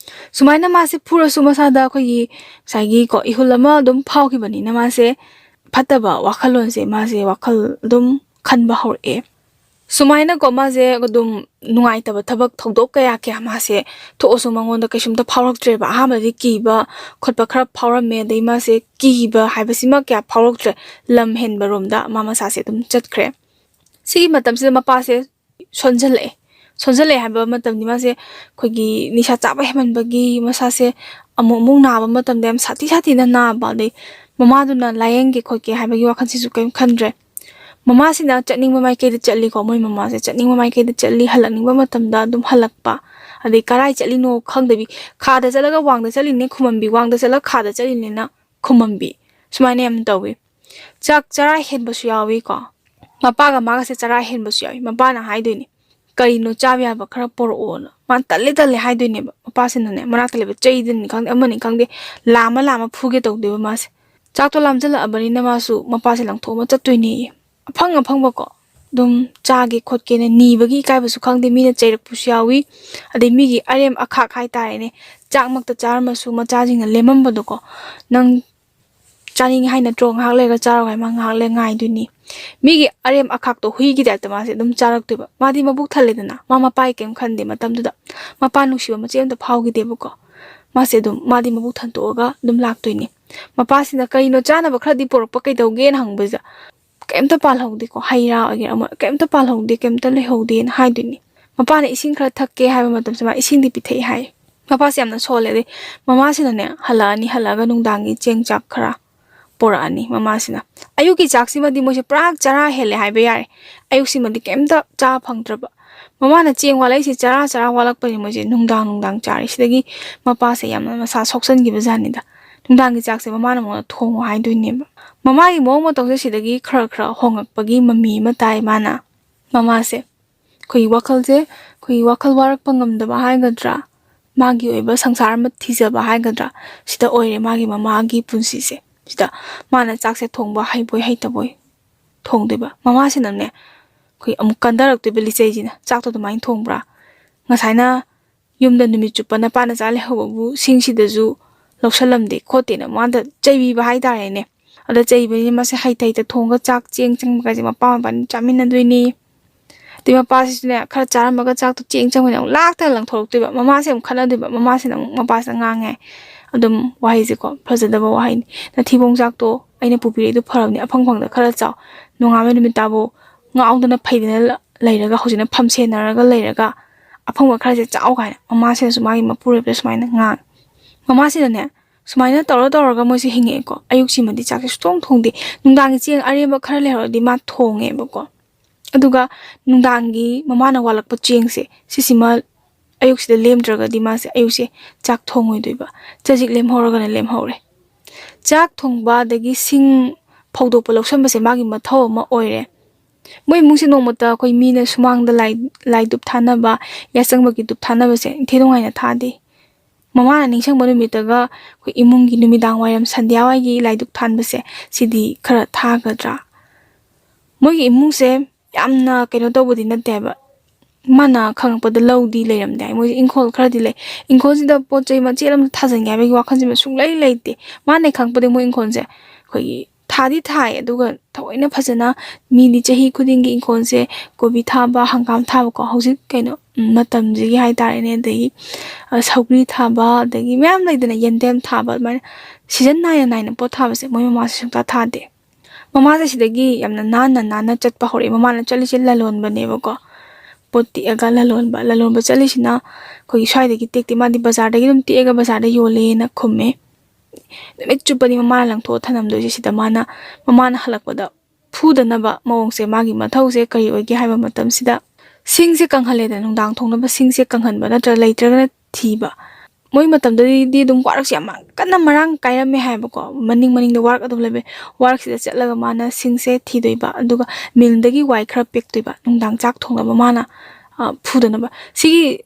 ꯁꯨꯃꯥꯏꯅ ꯃꯥꯁꯦ ꯐꯨꯔꯁꯨ ꯃꯁꯥꯗ ꯑꯩꯈꯣꯏꯒꯤ ꯉꯁꯥꯏꯒꯤ ꯀꯣ ꯏꯍꯨꯜ ꯑꯃ ꯑꯗꯨꯝ ꯐꯥꯎꯈꯤꯕꯅꯤꯅ ꯃꯥꯁꯦ ꯐꯠꯇꯕ ꯋꯥꯈꯜꯂꯣꯟꯁꯦ ꯃꯥꯁꯦ ꯋꯥꯈꯜ ꯑꯗꯨꯝ ꯈꯟꯕ ꯍꯧꯔꯛꯑꯦ꯫ ꯁꯨꯃꯥꯏꯅꯀꯣ ꯃꯥꯁꯦ ꯑꯗꯨꯝ ꯅꯨꯡꯉꯥꯏꯇꯕ ꯊꯕꯛ ꯊꯧꯗꯣꯛ ꯀꯌꯥ ꯀꯌꯥ ꯃꯥꯁꯦ ꯊꯣꯛꯑꯁꯨ ꯃꯉꯣꯟꯗ ꯀꯩꯁꯨꯝꯇ ꯐꯥꯎꯔꯛꯇ꯭ꯔꯦꯕ꯫ ꯑꯍꯥꯟꯕꯗꯤ ꯀꯤꯕ ꯈꯣꯠꯄ ꯈꯔ ꯐꯥꯎꯔꯝꯃꯦ, ꯑꯗꯩ ꯃꯥꯁꯦ ꯀꯤꯕ ꯍꯥꯏꯕꯁꯤꯃ ꯀꯌꯥ ꯐꯥꯎꯔꯛꯇ꯭ꯔꯦ꯫ ꯂꯝ ꯍꯦꯟꯕ ꯔꯣꯝꯗ ꯃꯥ ꯃꯁꯥꯁꯦ ꯑꯗꯨꯝ ꯆꯠꯈ꯭ꯔꯦ꯫ ꯁꯤꯒꯤ ꯃꯇꯝꯁꯤꯗ ꯃꯄꯥꯁꯦ ꯁꯣꯟꯖꯜꯂꯛꯑꯦ꯫ ꯁꯣꯟꯖꯜꯂꯛꯑꯦ ꯍꯥꯏꯕ ꯃꯇꯝꯗꯤ ꯃꯥꯁꯦ ꯑꯩꯈꯣꯏꯒꯤ ꯅꯤꯁꯥ ꯆꯥꯕ ꯍꯦꯟꯃꯟꯕꯒꯤ ꯃꯁꯥꯁꯦ ꯑꯃꯨꯛ ꯑꯃꯨꯛ ꯅꯥꯕ ꯃꯇꯝꯗ ꯌꯥꯝ ꯁꯥꯊꯤ ꯁꯥꯊꯤꯅ ꯅꯥꯕ, ꯑꯗꯩ ꯃꯃꯥꯗꯨꯅ ꯂꯥꯏꯌꯦꯡꯒꯦ ꯈꯣꯠꯀꯦ ꯍꯥꯏꯕꯒꯤ ꯋꯥꯈꯜꯁꯤꯁꯨ ꯀꯔꯤꯝ ꯈꯟꯗ꯭ꯔꯦ꯫ ꯃꯃꯥꯁꯤꯅ ꯆꯠꯅꯤꯡꯕ ꯃꯥꯏꯀꯩꯗ ꯆꯠꯂꯤꯀꯣ, ꯃꯣꯏ ꯃꯃꯥꯁꯦ ꯆꯠꯅꯤꯡꯕ ꯃꯥꯏꯀꯩꯗ ꯆꯠꯂꯤ, ꯍꯜꯂꯛꯅꯤꯡꯕ ꯃꯇꯝꯗ ꯑꯗꯨꯝ ꯍꯜꯂꯛꯄ, ꯑꯗꯩ ꯀꯔꯥꯏ ꯆꯠꯂꯤꯅꯣ ꯈꯪꯗꯕꯤ, ꯈꯥꯗ ꯆꯠꯂꯒ ꯋꯥꯡꯗ ꯆꯠꯂꯤꯅꯦ ꯈꯨꯃꯟꯕꯤ, ꯋꯥꯡꯗ ꯆꯠꯂꯒ ꯈꯥꯗ ꯆꯠꯂꯤꯅꯦꯅ ꯈꯨꯃꯟꯕꯤ, ꯁꯨꯃꯥꯏꯅ ꯌꯥꯝ ꯇꯧꯋꯤ꯫ ꯆꯥꯛ ꯆꯔꯥ ꯍꯦꯟꯕꯁꯨ ꯌꯥꯎꯏꯀꯣ꯫ ꯃꯄꯥꯒ ꯃꯥꯒꯁꯦ ꯆꯔꯥ ꯍꯦꯟꯕꯁꯨ ꯌꯥꯎꯏ꯫ ꯃꯄꯥꯅ ꯍꯥꯏꯗꯣꯏꯅꯦ, "ꯀꯔꯤꯅꯣ ꯆꯥꯕ ꯌꯥꯕ ꯈꯔ ꯄꯣꯔꯛꯑꯣꯅ?" ꯃꯥꯅ "ꯇꯜꯂꯦ, ꯇꯜꯂꯦ" ꯍꯥꯏꯗꯣꯏꯅꯦꯕ꯫ ꯃꯄꯥꯁꯤꯅꯅꯦ, ꯃꯅꯥꯛꯇ ꯂꯩꯕ ꯆꯩꯗꯅꯤ ꯈꯪꯗꯦ, ꯑꯃꯅꯤ ꯈꯪꯗꯦ, ꯂꯥꯝꯃ ꯂꯥꯝꯃ ꯐꯨꯒꯦ ꯇꯧꯗꯣꯏꯕ ꯃꯥꯁꯦ꯫ ꯆꯥꯛꯇꯣ ꯂꯥꯝꯖꯜꯂꯛꯑꯕꯅꯤꯅ ꯃꯥꯁꯨ ꯃꯄꯥꯁꯦ ꯂꯪꯊꯣꯛꯑꯃ ꯆꯠꯇꯣꯏꯅꯦꯌꯦ꯫ ꯑꯐꯪ ꯑꯐꯪꯕꯀꯣ, ꯑꯗꯨꯝ ꯆꯥꯒꯦ ꯈꯣꯠꯀꯦꯅ ꯅꯤꯕꯒꯤ ꯏꯀꯥꯏꯕꯁꯨ ꯈꯪꯗꯦ, ꯃꯤꯅ ꯆꯩꯔꯛꯄꯁꯨ ꯌꯥꯎꯏ꯫ ꯑꯗꯩ ꯃꯤꯒꯤ ꯑꯔꯦꯝ ꯑꯈꯥꯛ ꯍꯥꯏꯇꯥꯔꯦꯅꯦ, ꯆꯥꯛꯃꯛꯇ ꯆꯥꯔꯝꯃꯁꯨ ꯃꯆꯥꯁꯤꯡꯅ ꯂꯦꯝꯃꯝꯕꯗꯣꯀꯣ, "ꯅꯪ ꯆꯥꯅꯤꯡꯉꯤ ꯍꯥꯏ ꯅꯠꯇ꯭ꯔꯣ, ꯉꯥꯏꯍꯥꯛ ꯂꯩꯔꯒ ꯆꯥꯔꯣ ꯍꯥꯏ ꯃꯥ ꯉꯥꯏꯍꯥꯛ ꯂꯩꯔ ꯉꯥꯏꯗꯣꯏꯅꯤ꯫ ꯃꯤꯒꯤ ꯑꯔꯦꯝ ꯑꯈꯥꯛꯇꯣ ꯍꯨꯏꯒꯤ ꯇꯥꯏꯞꯇ ꯃꯥꯁꯦ ꯑꯗꯨꯝ ꯆꯥꯔꯛꯇꯣꯏꯕ꯫ ꯃꯥꯗꯤ ꯃꯕꯨꯛ ꯊꯜꯂꯦꯗꯅ, ꯃꯥ ꯃꯄꯥꯒꯤ ꯀꯩꯝ ꯈꯟꯗꯦ ꯃꯇꯝꯗꯨꯗ꯫ ꯃꯄꯥ ꯅꯨꯡꯁꯤꯕ ꯃꯆꯦꯠ ꯑꯝꯇ ꯐꯥꯎꯈꯤꯗꯦꯕꯀꯣ꯫ ꯃꯥꯁꯦ ꯑꯗꯨꯝ, ꯃꯥꯗꯤ ꯃꯕꯨꯛ ꯊꯟꯇꯣꯛꯑꯒ ꯑꯗꯨꯝ ꯂꯥꯛꯇꯣꯏꯅꯤ꯫ ꯃꯄꯥꯁꯤꯅ "ꯀꯩꯅꯣ ꯆꯥꯅꯕ ꯈꯔꯗꯤ ꯄꯨꯔꯛꯄ ꯀꯩꯗꯧꯒꯦꯅ?" ꯍꯪꯕꯁꯤꯗ ꯀꯩꯝꯇ ꯄꯥꯜꯍꯧꯗꯦꯀꯣ, ꯍꯩ ꯔꯥ ꯑꯣꯏꯒꯦꯔꯥ ꯑꯃ ꯀꯩꯝꯇ ꯄꯥꯜꯍꯧꯗꯦ, ꯀꯩꯝꯇ ꯂꯩꯍꯧꯗꯦꯅ ꯍꯥꯏꯗꯣꯏꯅꯤ꯫ ꯃꯄꯥꯅ ꯏꯁꯤꯡ ꯈꯔ ꯊꯛꯀꯦ ꯍꯥꯏꯕ ꯃꯇꯝꯁꯤꯗ ꯃꯥ ꯏꯁꯤꯡꯗꯤ ꯄꯤꯊꯛꯏ ꯍꯥꯏ꯫ ꯃꯄꯥꯁꯦ ꯌꯥꯝꯅ ꯁꯣꯜꯂꯦ꯫ ꯑꯗꯩ ꯃꯃꯥꯁꯤꯅꯅꯦ ꯍꯜꯂꯛꯑꯅꯤ, ꯍꯜꯂꯛꯑꯒ ꯅꯨꯡꯗꯥꯡꯒꯤ ꯆꯦꯡ ꯆꯥꯛ ꯈꯔ ꯄꯣꯔꯛꯑꯅꯤ ꯃꯃꯥꯁꯤꯅ꯫ ꯑꯌꯨꯛꯀꯤ ꯆꯥꯛꯁꯤꯃꯗꯤ ꯃꯣꯏꯁꯦ ꯄꯨꯔꯥ ꯆꯔꯥ ꯍꯦꯜꯂꯦ ꯍꯥꯏꯕ ꯌꯥꯔꯦ꯫ ꯑꯌꯨꯛꯁꯤꯃꯗꯤ ꯀꯩꯝꯇ ꯆꯥ ꯐꯪꯗ꯭ꯔꯕ꯫ ꯃꯃꯥꯅ ꯆꯦꯡ ꯋꯥꯠꯂꯛꯏꯁꯦ ꯆꯔꯥ ꯆꯔꯥ ꯋꯥꯠꯂꯛꯄꯅꯤ ꯃꯣꯏꯁꯦ ꯅꯨꯡꯗꯥꯡ ꯅꯨꯡꯗꯥꯡ ꯆꯥꯔꯦ꯫ ꯁꯤꯗꯒꯤ ꯃꯄꯥꯁꯦ ꯌꯥꯝꯅ ꯃꯁꯥ ꯁꯣꯛꯆꯟꯈꯤꯕ ꯖꯥꯠꯅꯤꯗ꯫ ꯅꯨꯡꯗꯥꯡꯒꯤ ꯆꯥꯛꯁꯦ ꯃꯃꯥꯅ ꯃꯉꯣꯟꯗ ꯊꯣꯡꯉꯣ ꯍꯥꯏꯗꯣꯏꯅꯦꯕ꯫ ꯃꯃꯥꯒꯤ ꯃꯑꯣꯡ ꯃꯇꯧꯁꯦ ꯁꯤꯗꯒꯤ ꯈꯔ ꯈꯔ ꯍꯣꯡꯉꯛꯄꯒꯤ ꯃꯃꯤ ꯑꯃ ꯇꯥꯏ ꯃꯥꯅ꯫ ꯃꯃꯥꯁꯦ ꯑꯩꯈꯣꯏꯒꯤ ꯋꯥꯈꯜꯁꯦ, ꯑꯩꯈꯣꯏꯒꯤ ꯋꯥꯈꯜ ꯋꯥꯔꯛꯄ ꯉꯝꯗꯕ ꯍꯥꯏꯒꯗ꯭ꯔꯥ, ꯃꯥꯒꯤ ꯑꯣꯏꯕ ꯁꯪꯁꯥꯔ ꯑꯃ ꯊꯤꯖꯕ ꯍꯥꯏꯒꯗ꯭ꯔꯥ, ꯁꯤꯗ ꯑꯣꯏꯔꯦ ꯃꯥꯒꯤ ꯃꯃꯥꯒꯤ ꯄꯨꯟꯁꯤꯁꯦ꯫ ꯁꯤꯗ ꯃꯥꯅ ꯆꯥꯛꯁꯦ ꯊꯣꯡꯕ ꯍꯩꯕꯣꯏ ꯍꯩꯇꯕꯣꯏ ꯊꯣꯡꯗꯣꯏꯕ꯫ ꯃꯃꯥꯁꯤꯅꯅꯦ ꯑꯩꯈꯣꯏ ꯑꯃꯨꯛ ꯀꯟꯊꯔꯛꯇꯣꯏꯕ ꯂꯤꯆꯩꯁꯤꯅ, "ꯆꯥꯛꯇꯣ ꯑꯗꯨꯃꯥꯏꯅ ꯊꯣꯡꯕ꯭ꯔꯥ? ꯉꯁꯥꯏꯅ ꯌꯨꯝꯗ ꯅꯨꯃꯤꯠ ꯆꯨꯞꯄ ꯅꯄꯥ ꯅꯆꯥ ꯂꯩꯍꯧꯕꯕꯨ ꯁꯤꯡꯁꯤꯗꯁꯨ ꯂꯧꯁꯜꯂꯝꯗꯦ ꯈꯣꯠꯇꯦꯅ" ꯃꯉꯣꯟꯗ ꯆꯩꯕꯤꯕ ꯍꯥꯏꯇꯥꯔꯦꯅꯦ꯫ ꯑꯗ ꯆꯩꯕꯅꯤꯅ ꯃꯥꯁꯦ ꯍꯩꯇ ꯍꯩꯇ ꯊꯣꯡꯉꯒ ꯆꯥꯛ ꯆꯦꯡ ꯆꯪꯕꯒꯥꯏꯁꯦ ꯃꯄꯥ ꯃꯄꯥꯅꯤ ꯆꯥꯃꯤꯟꯅꯗꯣꯏꯅꯤ꯫ ꯑꯗꯩ ꯃꯄꯥꯁꯤꯁꯨꯅꯦ ꯈꯔ ꯆꯥꯔꯝꯃꯒ ꯆꯥꯛꯇꯣ ꯆꯦꯡ ꯆꯪꯕꯅꯦ ꯑꯃꯨꯛ ꯂꯥꯛꯇꯅ ꯂꯪꯊꯣꯔꯛꯇꯣꯏꯕ꯫ ꯃꯃꯥꯁꯦ ꯑꯃꯨꯛ ꯈꯠꯅꯗꯣꯏꯕ꯫ ꯃꯃꯥꯁꯤꯅ ꯑꯃꯨꯛ ꯃꯄꯥꯁꯤꯗ ꯉꯥꯡꯉꯦ꯫ ꯑꯗꯨꯝ ꯋꯥꯍꯩꯁꯦꯀꯣ, ꯐꯖꯗꯕ ꯋꯥꯍꯩꯅꯤ꯫ "ꯅꯊꯤꯕꯣꯡ ꯆꯥꯛꯇꯣ ꯑꯩꯅ ꯄꯨꯕꯤꯔꯛꯏꯗꯣ ꯐꯔꯕꯅꯤ, ꯑꯐꯪ ꯐꯪꯗ ꯈꯔ ꯆꯥꯎ꯫ ꯅꯣꯡꯉꯥꯟꯕ ꯅꯨꯃꯤꯠ ꯇꯥꯕꯨ ꯉꯥꯎꯗꯅ ꯐꯩꯗꯅ ꯂ-, ꯂꯩꯔꯒ ꯍꯧꯖꯤꯛꯅ ꯐꯝ ꯁꯦꯟꯅꯔꯒ ꯂꯩꯔꯒ ꯑꯐꯪꯕ ꯈꯔꯁꯦ ꯆꯥꯎ" ꯀꯥꯏꯅ ꯃꯃꯥꯁꯤꯅꯁꯨ ꯃꯥꯒꯤ ꯃꯄꯨꯔꯣꯏꯕꯗ ꯁꯨꯃꯥꯏꯅ ꯉꯥꯡꯉꯦ꯫ ꯃꯃꯥꯁꯤꯅꯅꯦ ꯁꯨꯃꯥꯏꯅ ꯇꯧꯔ ꯇꯧꯔꯒ ꯃꯣꯏꯁꯦ ꯍꯤꯡꯉꯛꯑꯦꯀꯣ꯫ ꯑꯌꯨꯛꯁꯤꯃꯗꯤ ꯆꯥꯛꯁꯦ ꯁꯨꯡꯊꯣꯡ ꯊꯣꯡꯗꯦ꯫ ꯅꯨꯡꯗꯥꯡꯒꯤ ꯆꯦꯡ ꯑꯔꯦꯝꯕ ꯈꯔ ꯂꯩꯍꯧꯔꯗꯤ ꯃꯥ ꯊꯣꯡꯉꯦꯕꯀꯣ꯫ ꯑꯗꯨꯒ ꯅꯨꯡꯗꯥꯡꯒꯤ ꯃꯃꯥꯅ ꯋꯥꯠꯂꯛꯄ ꯆꯦꯡꯁꯦ ꯁꯤꯁꯤꯃ ꯑꯌꯨꯛꯁꯤꯗ ꯂꯦꯝꯗ꯭ꯔꯒꯗꯤ ꯃꯥꯁꯦ ꯑꯌꯨꯛꯁꯦ ꯆꯥꯛ ꯊꯣꯡꯉꯣꯏꯗꯣꯏꯕ꯫ ꯆꯖꯤꯛ ꯂꯦꯝꯍꯧꯔꯒꯅ ꯂꯦꯝꯍꯧꯔꯦ꯫ ꯆꯥꯛ ꯊꯣꯡꯕ ꯑꯗꯒꯤ ꯁꯤꯡ ꯐꯧꯗꯣꯛꯄ ꯂꯧꯁꯟꯕꯁꯦ ꯃꯥꯒꯤ ꯃꯊꯧ ꯑꯃ ꯑꯣꯏꯔꯦ꯫ ꯃꯣꯏ ꯏꯃꯨꯡꯁꯦ ꯅꯣꯡꯃꯇ ꯑꯩꯈꯣꯏ ꯃꯤꯅ ꯁꯨꯃꯥꯡꯗ ꯂꯥꯏ, ꯂꯥꯏ ꯙꯨꯞ ꯊꯥꯅꯕ, ꯌꯥꯆꯪꯕꯒꯤ ꯙꯨꯞ ꯊꯥꯅꯕꯁꯦ ꯏꯟꯊꯤ ꯅꯨꯡꯉꯥꯏꯅ ꯊꯥꯗꯦ꯫ ꯃꯃꯥꯅ ꯅꯤꯡꯁꯤꯡꯕ ꯅꯨꯃꯤꯠꯇꯒ ꯑꯩꯈꯣꯏ ꯏꯃꯨꯡꯒꯤ ꯅꯨꯃꯤꯗꯥꯡ ꯋꯥꯏꯔꯝ ꯁꯟꯙ꯭ꯌꯥ ꯋꯥꯏꯒꯤ ꯂꯥꯏ ꯙꯨꯞ ꯊꯥꯟꯕꯁꯦ, ꯁꯤꯗꯤ ꯈꯔ ꯊꯥꯒꯗ꯭ꯔꯥ? ꯃꯣꯏꯒꯤ ꯏꯃꯨꯡꯁꯦ ꯌꯥꯝꯅ ꯀꯩꯅꯣ ꯇꯧꯕꯗꯤ ꯅꯠꯇꯦ ꯍꯥꯏꯕ, ꯃꯥꯅ ꯈꯪꯉꯛꯄꯗ ꯂꯧꯗꯤ ꯂꯩꯔꯝꯗꯦ ꯍꯥꯏ꯫ ꯃꯣꯏꯁꯦ ꯏꯪꯈꯣꯜ ꯈꯔꯗꯤ ꯂꯩ, ꯏꯪꯈꯣꯜꯁꯤꯗ ꯄꯣꯠ ꯆꯩ ꯃꯆꯦꯠ ꯑꯃ ꯊꯥꯖꯤꯟꯒꯦ ꯍꯥꯏꯕꯒꯤ ꯋꯥꯈꯜꯁꯤꯃ ꯁꯨꯡꯂꯩ ꯂꯩꯇꯦ꯫ ꯃꯥꯅ ꯈꯪꯉꯛꯄꯗ ꯃꯣꯏ ꯏꯪꯈꯣꯜꯁꯦ ꯑꯩꯈꯣꯏꯒꯤ ꯊꯥꯗꯤ ꯊꯥꯏ, ꯑꯗꯨꯒ ꯊꯑꯣꯏꯅ ꯐꯖꯅ, ꯃꯤꯗꯤ ꯆꯍꯤ ꯈꯨꯗꯤꯡꯒꯤ ꯏꯪꯈꯣꯜꯁꯦ ꯀꯣꯕꯤ ꯊꯥꯕ, ꯍꯪꯒꯥꯝ ꯊꯥꯕꯀꯣ, ꯍꯧꯖꯤꯛ ꯀꯩꯅꯣ, ꯎꯝ, ꯃꯇꯝꯁꯤꯒꯤ ꯍꯥꯏꯇꯥꯔꯦꯅꯦ, ꯑꯗꯒꯤ ꯑ, ꯁꯧꯒ꯭ꯔꯤ ꯊꯥꯕ, ꯑꯗꯒꯤ ꯃꯌꯥꯝ ꯂꯩꯗꯅ, ꯌꯦꯟꯗꯦꯝ ꯊꯥꯕ, ꯑꯗꯨꯃꯥꯏꯅ ꯁꯤꯖꯟ ꯅꯥꯏꯅ ꯅꯥꯏꯅ ꯄꯣꯠ ꯊꯥꯕꯁꯦ ꯃꯣꯏ ꯃꯃꯥꯁꯦ ꯁꯨꯡꯊꯥ ꯊꯥꯗꯦ꯫ ꯃꯃꯥꯁꯦ ꯁꯤꯗꯒꯤ ꯌꯥꯝꯅ ꯅꯥꯟꯅ ꯅꯥꯟꯅ ꯆꯠꯄ ꯍꯧꯔꯛꯑꯦ꯫ ꯃꯃꯥꯅ ꯆꯠꯂꯤꯁꯦ ꯂꯂꯣꯟꯕꯅꯦꯕꯀꯣ, ꯄꯣꯠ ꯇꯦꯛꯑꯒ ꯂꯂꯣꯟꯕ, ꯂꯂꯣꯟꯕ ꯆꯠꯂꯤꯁꯤꯅ ꯑꯩꯈꯣꯏꯒꯤ ꯁ꯭ꯋꯥꯏꯗꯒꯤ ꯇꯦꯛꯇꯦ, ꯃꯥꯗꯤ ꯕꯖꯥꯔꯗꯒꯤ ꯑꯗꯨꯝ ꯇꯦꯛꯑꯒ ꯕꯖꯥꯔꯗ ꯌꯣꯜꯂꯦꯅ ꯈꯨꯝꯃꯦ꯫ ꯅꯨꯃꯤꯠ ꯆꯨꯞꯄꯗꯤ ꯃꯃꯥꯅ ꯂꯪꯊꯣꯛꯑ ꯊꯅꯝꯗꯣꯏꯁꯦ ꯁꯤꯗ꯫ ꯃꯥꯅ, ꯃꯃꯥꯅ ꯍꯜꯂꯛꯄꯗ ꯐꯨꯗꯅꯕ ꯃꯑꯣꯡꯁꯦ, ꯃꯥꯒꯤ ꯃꯊꯧꯁꯦ ꯀꯔꯤ ꯑꯣꯏꯒꯦ ꯍꯥꯏꯕ ꯃꯇꯝꯁꯤꯗ, ꯁꯤꯡꯁꯦ ꯀꯪꯍꯜꯂꯦꯗꯅ, ꯅꯨꯡꯗꯥꯡ ꯊꯣꯡꯅꯕ ꯁꯤꯡꯁꯦ ꯀꯪꯍꯟꯕ ꯅꯠꯇ꯭ꯔꯒ ꯂꯩꯇ꯭ꯔꯒꯅ ꯊꯤꯕ꯫ ꯃꯣꯏ ꯃꯇꯝꯗꯗꯤ ꯑꯗꯨꯝ ꯋꯥꯔꯛꯁꯦ ꯌꯥꯝ ꯀꯟꯅ ꯃꯔꯥꯡ ꯀꯥꯏꯔꯝꯃꯦ ꯍꯥꯏꯕꯀꯣ, ꯃꯅꯤꯡ ꯃꯅꯤꯡꯗ ꯋꯥꯔꯛ ꯑꯗꯨꯝ ꯂꯩꯕ꯫ ꯋꯥꯔꯛꯁꯤꯗ ꯆꯠꯂꯒ ꯃꯥꯅ ꯁꯤꯡꯁꯦ ꯊꯤꯗꯣꯏꯕ, ꯑꯗꯨꯒ ꯃꯤꯜꯗꯒꯤ ꯋꯥꯏ ꯈꯔ ꯄꯦꯛꯇꯣꯏꯕ, ꯅꯨꯡꯗꯥꯡ ꯆꯥꯛ ꯊꯣꯡꯅꯕ ꯃꯥꯅ, ꯑ, ꯐꯨꯗꯅꯕ꯫ ꯁꯤꯒꯤ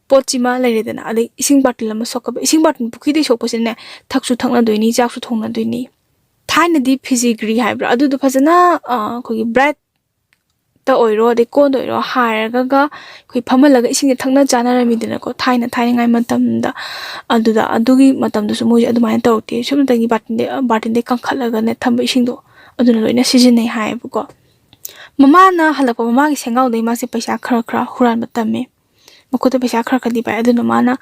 ꯄꯣꯠꯁꯤꯃ ꯂꯩꯔꯦꯗꯅ, ꯑꯗꯩ ꯏꯁꯤꯡ ꯕꯥꯔꯇꯤꯟ ꯑꯃ ꯁꯣꯛꯀꯕ꯫ ꯏꯁꯤꯡ ꯕꯥꯔꯇꯤꯟ ꯄꯨꯈ꯭ꯔꯤꯗꯩ ꯁꯣꯛꯄꯁꯤꯅꯅꯦ, ꯊꯛꯁꯨ ꯊꯛꯅꯗꯣꯏꯅꯤ, ꯆꯥꯛꯁꯨ ꯊꯣꯡꯅꯗꯣꯏꯅꯤ꯫ ꯊꯥꯏꯅꯗꯤ ꯐꯤꯖꯤꯒ꯭ꯔꯤ ꯍꯥꯏꯕ꯭ꯔꯥ, ꯑꯗꯨꯗꯣ ꯐꯖꯅ, ꯑ, ꯑꯩꯈꯣꯏꯒꯤ ꯕ꯭ꯔꯥꯏꯠꯇ ꯑꯣꯏꯔꯣ, ꯑꯗꯩ ꯀꯣꯟꯗ ꯑꯣꯏꯔꯣ, ꯍꯥꯏꯔꯒ ꯑꯩꯈꯣꯏ ꯐꯝꯍꯜꯂꯒ ꯏꯁꯤꯡꯁꯦ ꯊꯛꯅ ꯆꯥꯅꯔꯝꯃꯤꯗꯅꯀꯣ, ꯊꯥꯏꯅ, ꯊꯥꯏꯅꯉꯥꯏ ꯃꯇꯝꯗ꯫ ꯑꯗꯨꯗ, ꯑꯗꯨꯒꯤ ꯃꯇꯝꯗꯁꯨ ꯃꯣꯏꯁꯦ ꯑꯗꯨꯃꯥꯏꯅ ꯇꯧꯔꯛꯇꯦ꯫ ꯁꯨꯞꯅꯇꯒꯤ ꯕꯥꯔꯇꯤꯟꯗꯩ, ꯕꯥꯔꯇꯤꯟꯗꯩ ꯀꯪꯈꯠꯂꯒꯅꯦ ꯊꯝꯕ ꯏꯁꯤꯡꯗꯣ, ꯑꯗꯨꯅ ꯂꯣꯏꯅ ꯁꯤꯖꯤꯟꯅꯩ ꯍꯥꯏꯌꯦꯕꯀꯣ꯫ ꯃꯃꯥꯅ ꯍꯜꯂꯛꯄ, ꯃꯃꯥꯒꯤ ꯁꯦꯡꯒꯥꯎꯗꯩ ꯃꯥꯁꯦ ꯄꯩꯁꯥ ꯈꯔ ꯈꯔ ꯍꯨꯔꯥꯟꯕ ꯇꯝꯃꯦ꯫ ꯃꯈꯨꯠꯇ ꯄꯩꯁꯥ ꯈꯔ ꯈꯔꯗꯤ ꯄꯥꯏ꯫ ꯑꯗꯨꯅ ꯃꯥꯅ,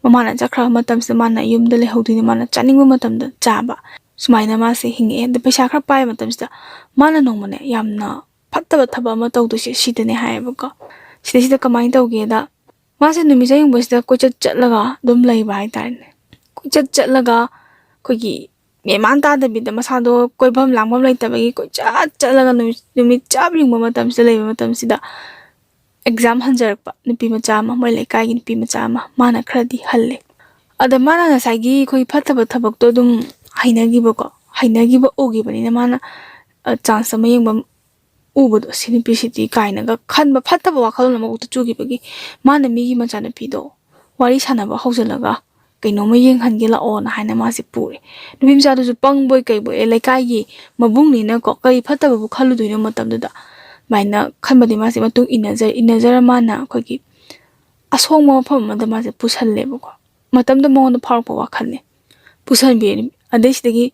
ꯃꯃꯥꯅ ꯆꯠꯈ꯭ꯔꯕ ꯃꯇꯝꯁꯤꯗ ꯃꯥꯅ ꯌꯨꯝꯗ ꯂꯩꯍꯧꯗꯣꯏꯅꯤ, ꯃꯥꯅ ꯆꯥꯅꯤꯡꯕ ꯃꯇꯝꯗ ꯆꯥꯕ꯫ ꯁꯨꯃꯥꯏꯅ ꯃꯥꯁꯦ ꯍꯤꯡꯉꯛꯑꯦ꯫ ꯑꯗ ꯄꯩꯁꯥ ꯈꯔ ꯄꯥꯏꯕ ꯃꯇꯝꯁꯤꯗ ꯃꯥꯅ ꯅꯣꯡꯃꯅꯦ, ꯌꯥꯝꯅ ꯐꯠꯇꯕ ꯊꯕꯛ ꯑꯃ ꯇꯧꯗꯣꯏꯁꯦ ꯁꯤꯗꯅꯦ ꯍꯥꯏꯌꯦꯕꯀꯣ꯫ ꯁꯤꯗꯩꯁꯤꯗ ꯀꯃꯥꯏꯅ ꯇꯧꯒꯦꯗ, ꯃꯥꯁꯦ ꯅꯨꯃꯤꯠ ꯑꯌꯨꯡꯕꯁꯤꯗ ꯀꯣꯏꯆꯠ ꯆꯠꯂꯒ ꯑꯗꯨꯝ ꯂꯩꯕ ꯍꯥꯏꯇꯥꯔꯦꯅꯦ꯫ ꯀꯣꯏꯆꯠ ꯆꯠꯂꯒ ꯑꯩꯈꯣꯏꯒꯤ ꯃꯦꯃꯥꯟ ꯇꯥꯗꯕꯤꯗ, ꯃꯁꯥꯗꯣ ꯀꯣꯏꯐꯝ ꯂꯥꯡꯐꯝ ꯂꯩꯇꯕꯒꯤ ꯀꯣꯏꯆꯠ ꯆꯠꯂꯒ ꯅꯨꯃꯤꯠ, ꯅꯨꯃꯤꯠ ꯆꯞ ꯌꯨꯡꯕ ꯃꯇꯝꯁꯤꯗ, ꯂꯩꯕ ꯃꯇꯝꯁꯤꯗ ꯑꯦꯛꯖꯥꯝ ꯍꯟꯖꯔꯛꯄ ꯅꯨꯄꯤ ꯃꯆꯥ ꯑꯃ, ꯃꯣꯏ ꯂꯩꯀꯥꯏꯒꯤ ꯅꯨꯄꯤ ꯃꯆꯥ ꯑꯃ, ꯃꯥꯅ ꯈꯔꯗꯤ ꯍꯜꯂꯦ꯫ ꯑꯗ ꯃꯥꯅ ꯉꯁꯥꯏꯒꯤ ꯑꯩꯈꯣꯏ ꯐꯠꯇꯕ ꯊꯕꯛꯇꯣ ꯑꯗꯨꯝ ꯍꯩꯅꯈꯤꯕꯀꯣ, ꯍꯩꯅꯈꯤꯕ ꯎꯈꯤꯕꯅꯤꯅ ꯃꯥꯅ, ꯑ, ꯆꯥꯟꯁ ꯑꯃ ꯌꯦꯡꯕ ꯎꯕꯗꯣ, "ꯁꯤ ꯅꯨꯄꯤꯁꯤꯗꯤ" ꯀꯥꯏꯅꯒ ꯈꯟꯕ ꯐꯠꯇꯕ ꯋꯥꯈꯜꯂꯣꯟ ꯑꯃ ꯀꯣꯛꯇ ꯆꯨꯈꯤꯕꯒꯤ, ꯃꯥꯅ ꯃꯤꯒꯤ ꯃꯆꯥꯅꯨꯄꯤꯗꯣ ꯋꯥꯔꯤ ꯁꯥꯟꯅꯕ ꯍꯧꯖꯤꯜꯂꯒ "ꯀꯩꯅꯣꯝꯃ ꯌꯦꯡꯍꯟꯒꯦ ꯂꯥꯛꯑꯣꯅ" ꯍꯥꯏꯅ ꯃꯥꯁꯦ ꯄꯨꯔꯦ꯫ ꯅꯨꯄꯤ ꯃꯆꯥꯗꯨꯁꯨ ꯄꯪꯕꯣꯏ ꯀꯩꯕꯣꯏ, ꯑꯦ, ꯂꯩꯀꯥꯏꯒꯤ ꯃꯕꯨꯡꯅꯤꯅꯀꯣ, ꯀꯔꯤ ꯐꯠꯇꯕꯕꯨ ꯈꯜꯂꯨꯗꯣꯏꯅꯣ ꯃꯇꯝꯗꯨꯗ꯫ ꯑꯗꯨꯃꯥꯏꯅ ꯈꯟꯕꯗꯤ ꯃꯥꯁꯦ ꯃꯇꯨꯡ ꯏꯟꯅꯖꯔ ꯏꯟꯅꯖꯔ ꯃꯥꯅ ꯑꯩꯈꯣꯏꯒꯤ ꯑꯁꯣꯡꯕ ꯃꯐꯝ ꯑꯃꯗ ꯃꯥꯁꯦ ꯄꯨꯁꯜꯂꯦꯕꯀꯣ꯫ ꯃꯇꯝꯗ ꯃꯉꯣꯟꯗ ꯐꯥꯎꯔꯛꯄ ꯋꯥꯈꯜꯅꯦ꯫ ꯄꯨꯁꯟꯕꯤꯔꯦ꯫ ꯑꯗꯩ ꯁꯤꯗꯒꯤ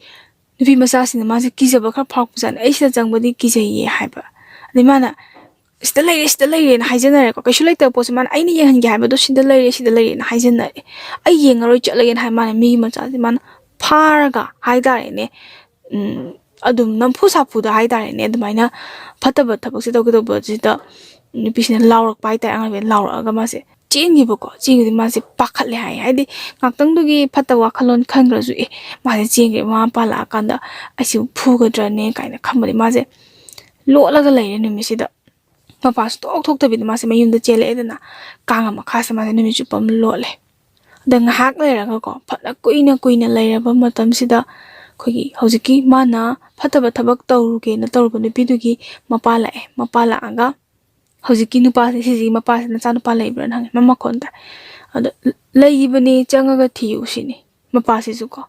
ꯅꯨꯄꯤ ꯃꯆꯥꯁꯤꯡꯅ ꯃꯥꯁꯦ ꯀꯤꯖꯕ ꯈꯔ ꯐꯥꯎꯔꯛꯄꯖꯥꯠꯅꯤ, "ꯑꯩ ꯁꯤꯗ ꯆꯪꯕꯗꯤ ꯀꯤꯖꯩꯌꯦ" ꯍꯥꯏꯕ꯫ ꯑꯗꯩ ꯃꯥꯅ "ꯁꯤꯗ ꯂꯩꯔꯦ, ꯁꯤꯗ ꯂꯩꯔꯦꯅ" ꯍꯥꯏꯖꯟꯅꯔꯦꯀꯣ꯫ ꯀꯩꯁꯨ ꯂꯩꯇꯕ ꯄꯣꯠꯁꯦ ꯃꯥꯅ "ꯑꯩꯅ ꯌꯦꯡꯍꯟꯒꯦ ꯍꯥꯏꯕꯗꯣ ꯁꯤꯗ ꯂꯩꯔꯦ, ꯁꯤꯗ ꯂꯩꯔꯦꯅ" ꯍꯥꯏꯖꯟꯅꯔꯦ꯫ "ꯑꯩ ꯌꯦꯡꯉꯔꯣꯏ, ꯆꯠꯂꯒꯦꯅ" ꯍꯥꯏ ꯃꯥꯅ ꯃꯤꯒꯤ ꯃꯆꯥꯁꯦ ꯃꯥꯅ ꯐꯥꯔꯒ ꯍꯥꯏꯇꯥꯔꯦꯅꯦ, ꯎꯝ, ꯑꯗꯨꯝ ꯅꯝꯐꯨ ꯁꯥꯐꯨꯗ ꯍꯥꯏꯇꯥꯔꯦꯅꯦ, ꯑꯗꯨꯃꯥꯏꯅ ꯐꯠꯇꯕ ꯊꯕꯛꯁꯦ ꯇꯧꯒꯦ ꯇꯧꯕꯁꯤꯗ ꯅꯨꯄꯤꯁꯤꯅ ꯂꯥꯎꯔꯛꯄ ꯍꯥꯏꯇꯥꯔꯦ꯫ ꯑꯉꯥꯡꯁꯤꯅ ꯂꯥꯎꯔꯛꯑꯒ ꯃꯥꯁꯦ ꯆꯦꯟꯈꯤꯕꯀꯣ꯫ ꯆꯦꯟꯈꯤꯕꯗꯤ ꯃꯥꯁꯦ ꯄꯥꯈꯠꯂꯦ ꯍꯥꯏꯌꯦ꯫ ꯍꯥꯏꯗꯤ ꯉꯥꯛꯇꯪꯗꯨꯒꯤ ꯐꯠꯇꯕ ꯋꯥꯈꯜꯂꯣꯟ ꯈꯟꯈ꯭ꯔꯁꯨ, ꯑꯦ, ꯃꯥꯁꯦ ꯆꯦꯟꯈ꯭ꯔꯦ, ꯃꯃꯥ ꯃꯄꯥ ꯂꯥꯛꯑꯀꯥꯟꯗ ꯑꯩꯁꯤꯕꯨ ꯐꯨꯒꯗ꯭ꯔꯅꯦ ꯀꯥꯏꯅ ꯈꯟꯕꯗꯤ ꯃꯥꯁꯦ ꯂꯣꯠꯂꯒ ꯂꯩꯔꯦ ꯅꯨꯃꯤꯠꯁꯤꯗ꯫ ꯃꯄꯥꯟ ꯁꯨꯡꯊꯣꯛ ꯊꯣꯛꯇꯕꯤꯗ ꯃꯥꯁꯦ ꯃꯌꯨꯝꯗ ꯆꯦꯜꯂꯛꯑꯦꯗꯅ꯫ ꯀꯥꯡꯒ ꯃꯈꯥꯁꯦ ꯃꯥꯁꯦ ꯅꯨꯃꯤꯠ ꯆꯨꯞꯄ ꯑꯃ ꯂꯣꯠꯂꯦ꯫ ꯑꯗ ꯉꯥꯏꯍꯥꯛ ꯂꯩꯔꯒꯀꯣ, ꯐꯅ ꯀꯨꯏꯅ ꯀꯨꯏꯅ ꯂꯩꯔꯕ ꯃꯇꯝꯁꯤꯗ ꯑꯩꯈꯣꯏꯒꯤ ꯍꯧꯖꯤꯛꯀꯤ ꯃꯥꯅ ꯐꯠꯇꯕ ꯊꯕꯛ ꯇꯧꯔꯨꯒꯦꯅ ꯇꯧꯔꯨꯕ ꯅꯨꯄꯤꯗꯨꯒꯤ ꯃꯄꯥ ꯂꯥꯛꯑꯦ꯫ ꯃꯄꯥ ꯂꯥꯛꯑꯒ ꯍꯧꯖꯤꯛꯀꯤ ꯅꯨꯄꯥꯁꯦ, ꯁꯤꯁꯤꯒꯤ ꯃꯄꯥꯁꯦ "ꯅꯆꯥꯅꯨꯄꯥ ꯂꯩꯕ꯭ꯔꯥꯅ?" ꯍꯪꯉꯦ꯫ ꯃꯃꯥ ꯃꯈꯣꯟꯗ꯫ ꯑꯗꯣ "ꯂꯩꯕꯅꯦ, ꯆꯪꯉꯒ ꯊꯤꯌꯨ" ꯁꯤꯅꯤ ꯃꯄꯥꯁꯤꯁꯨꯀꯣ꯫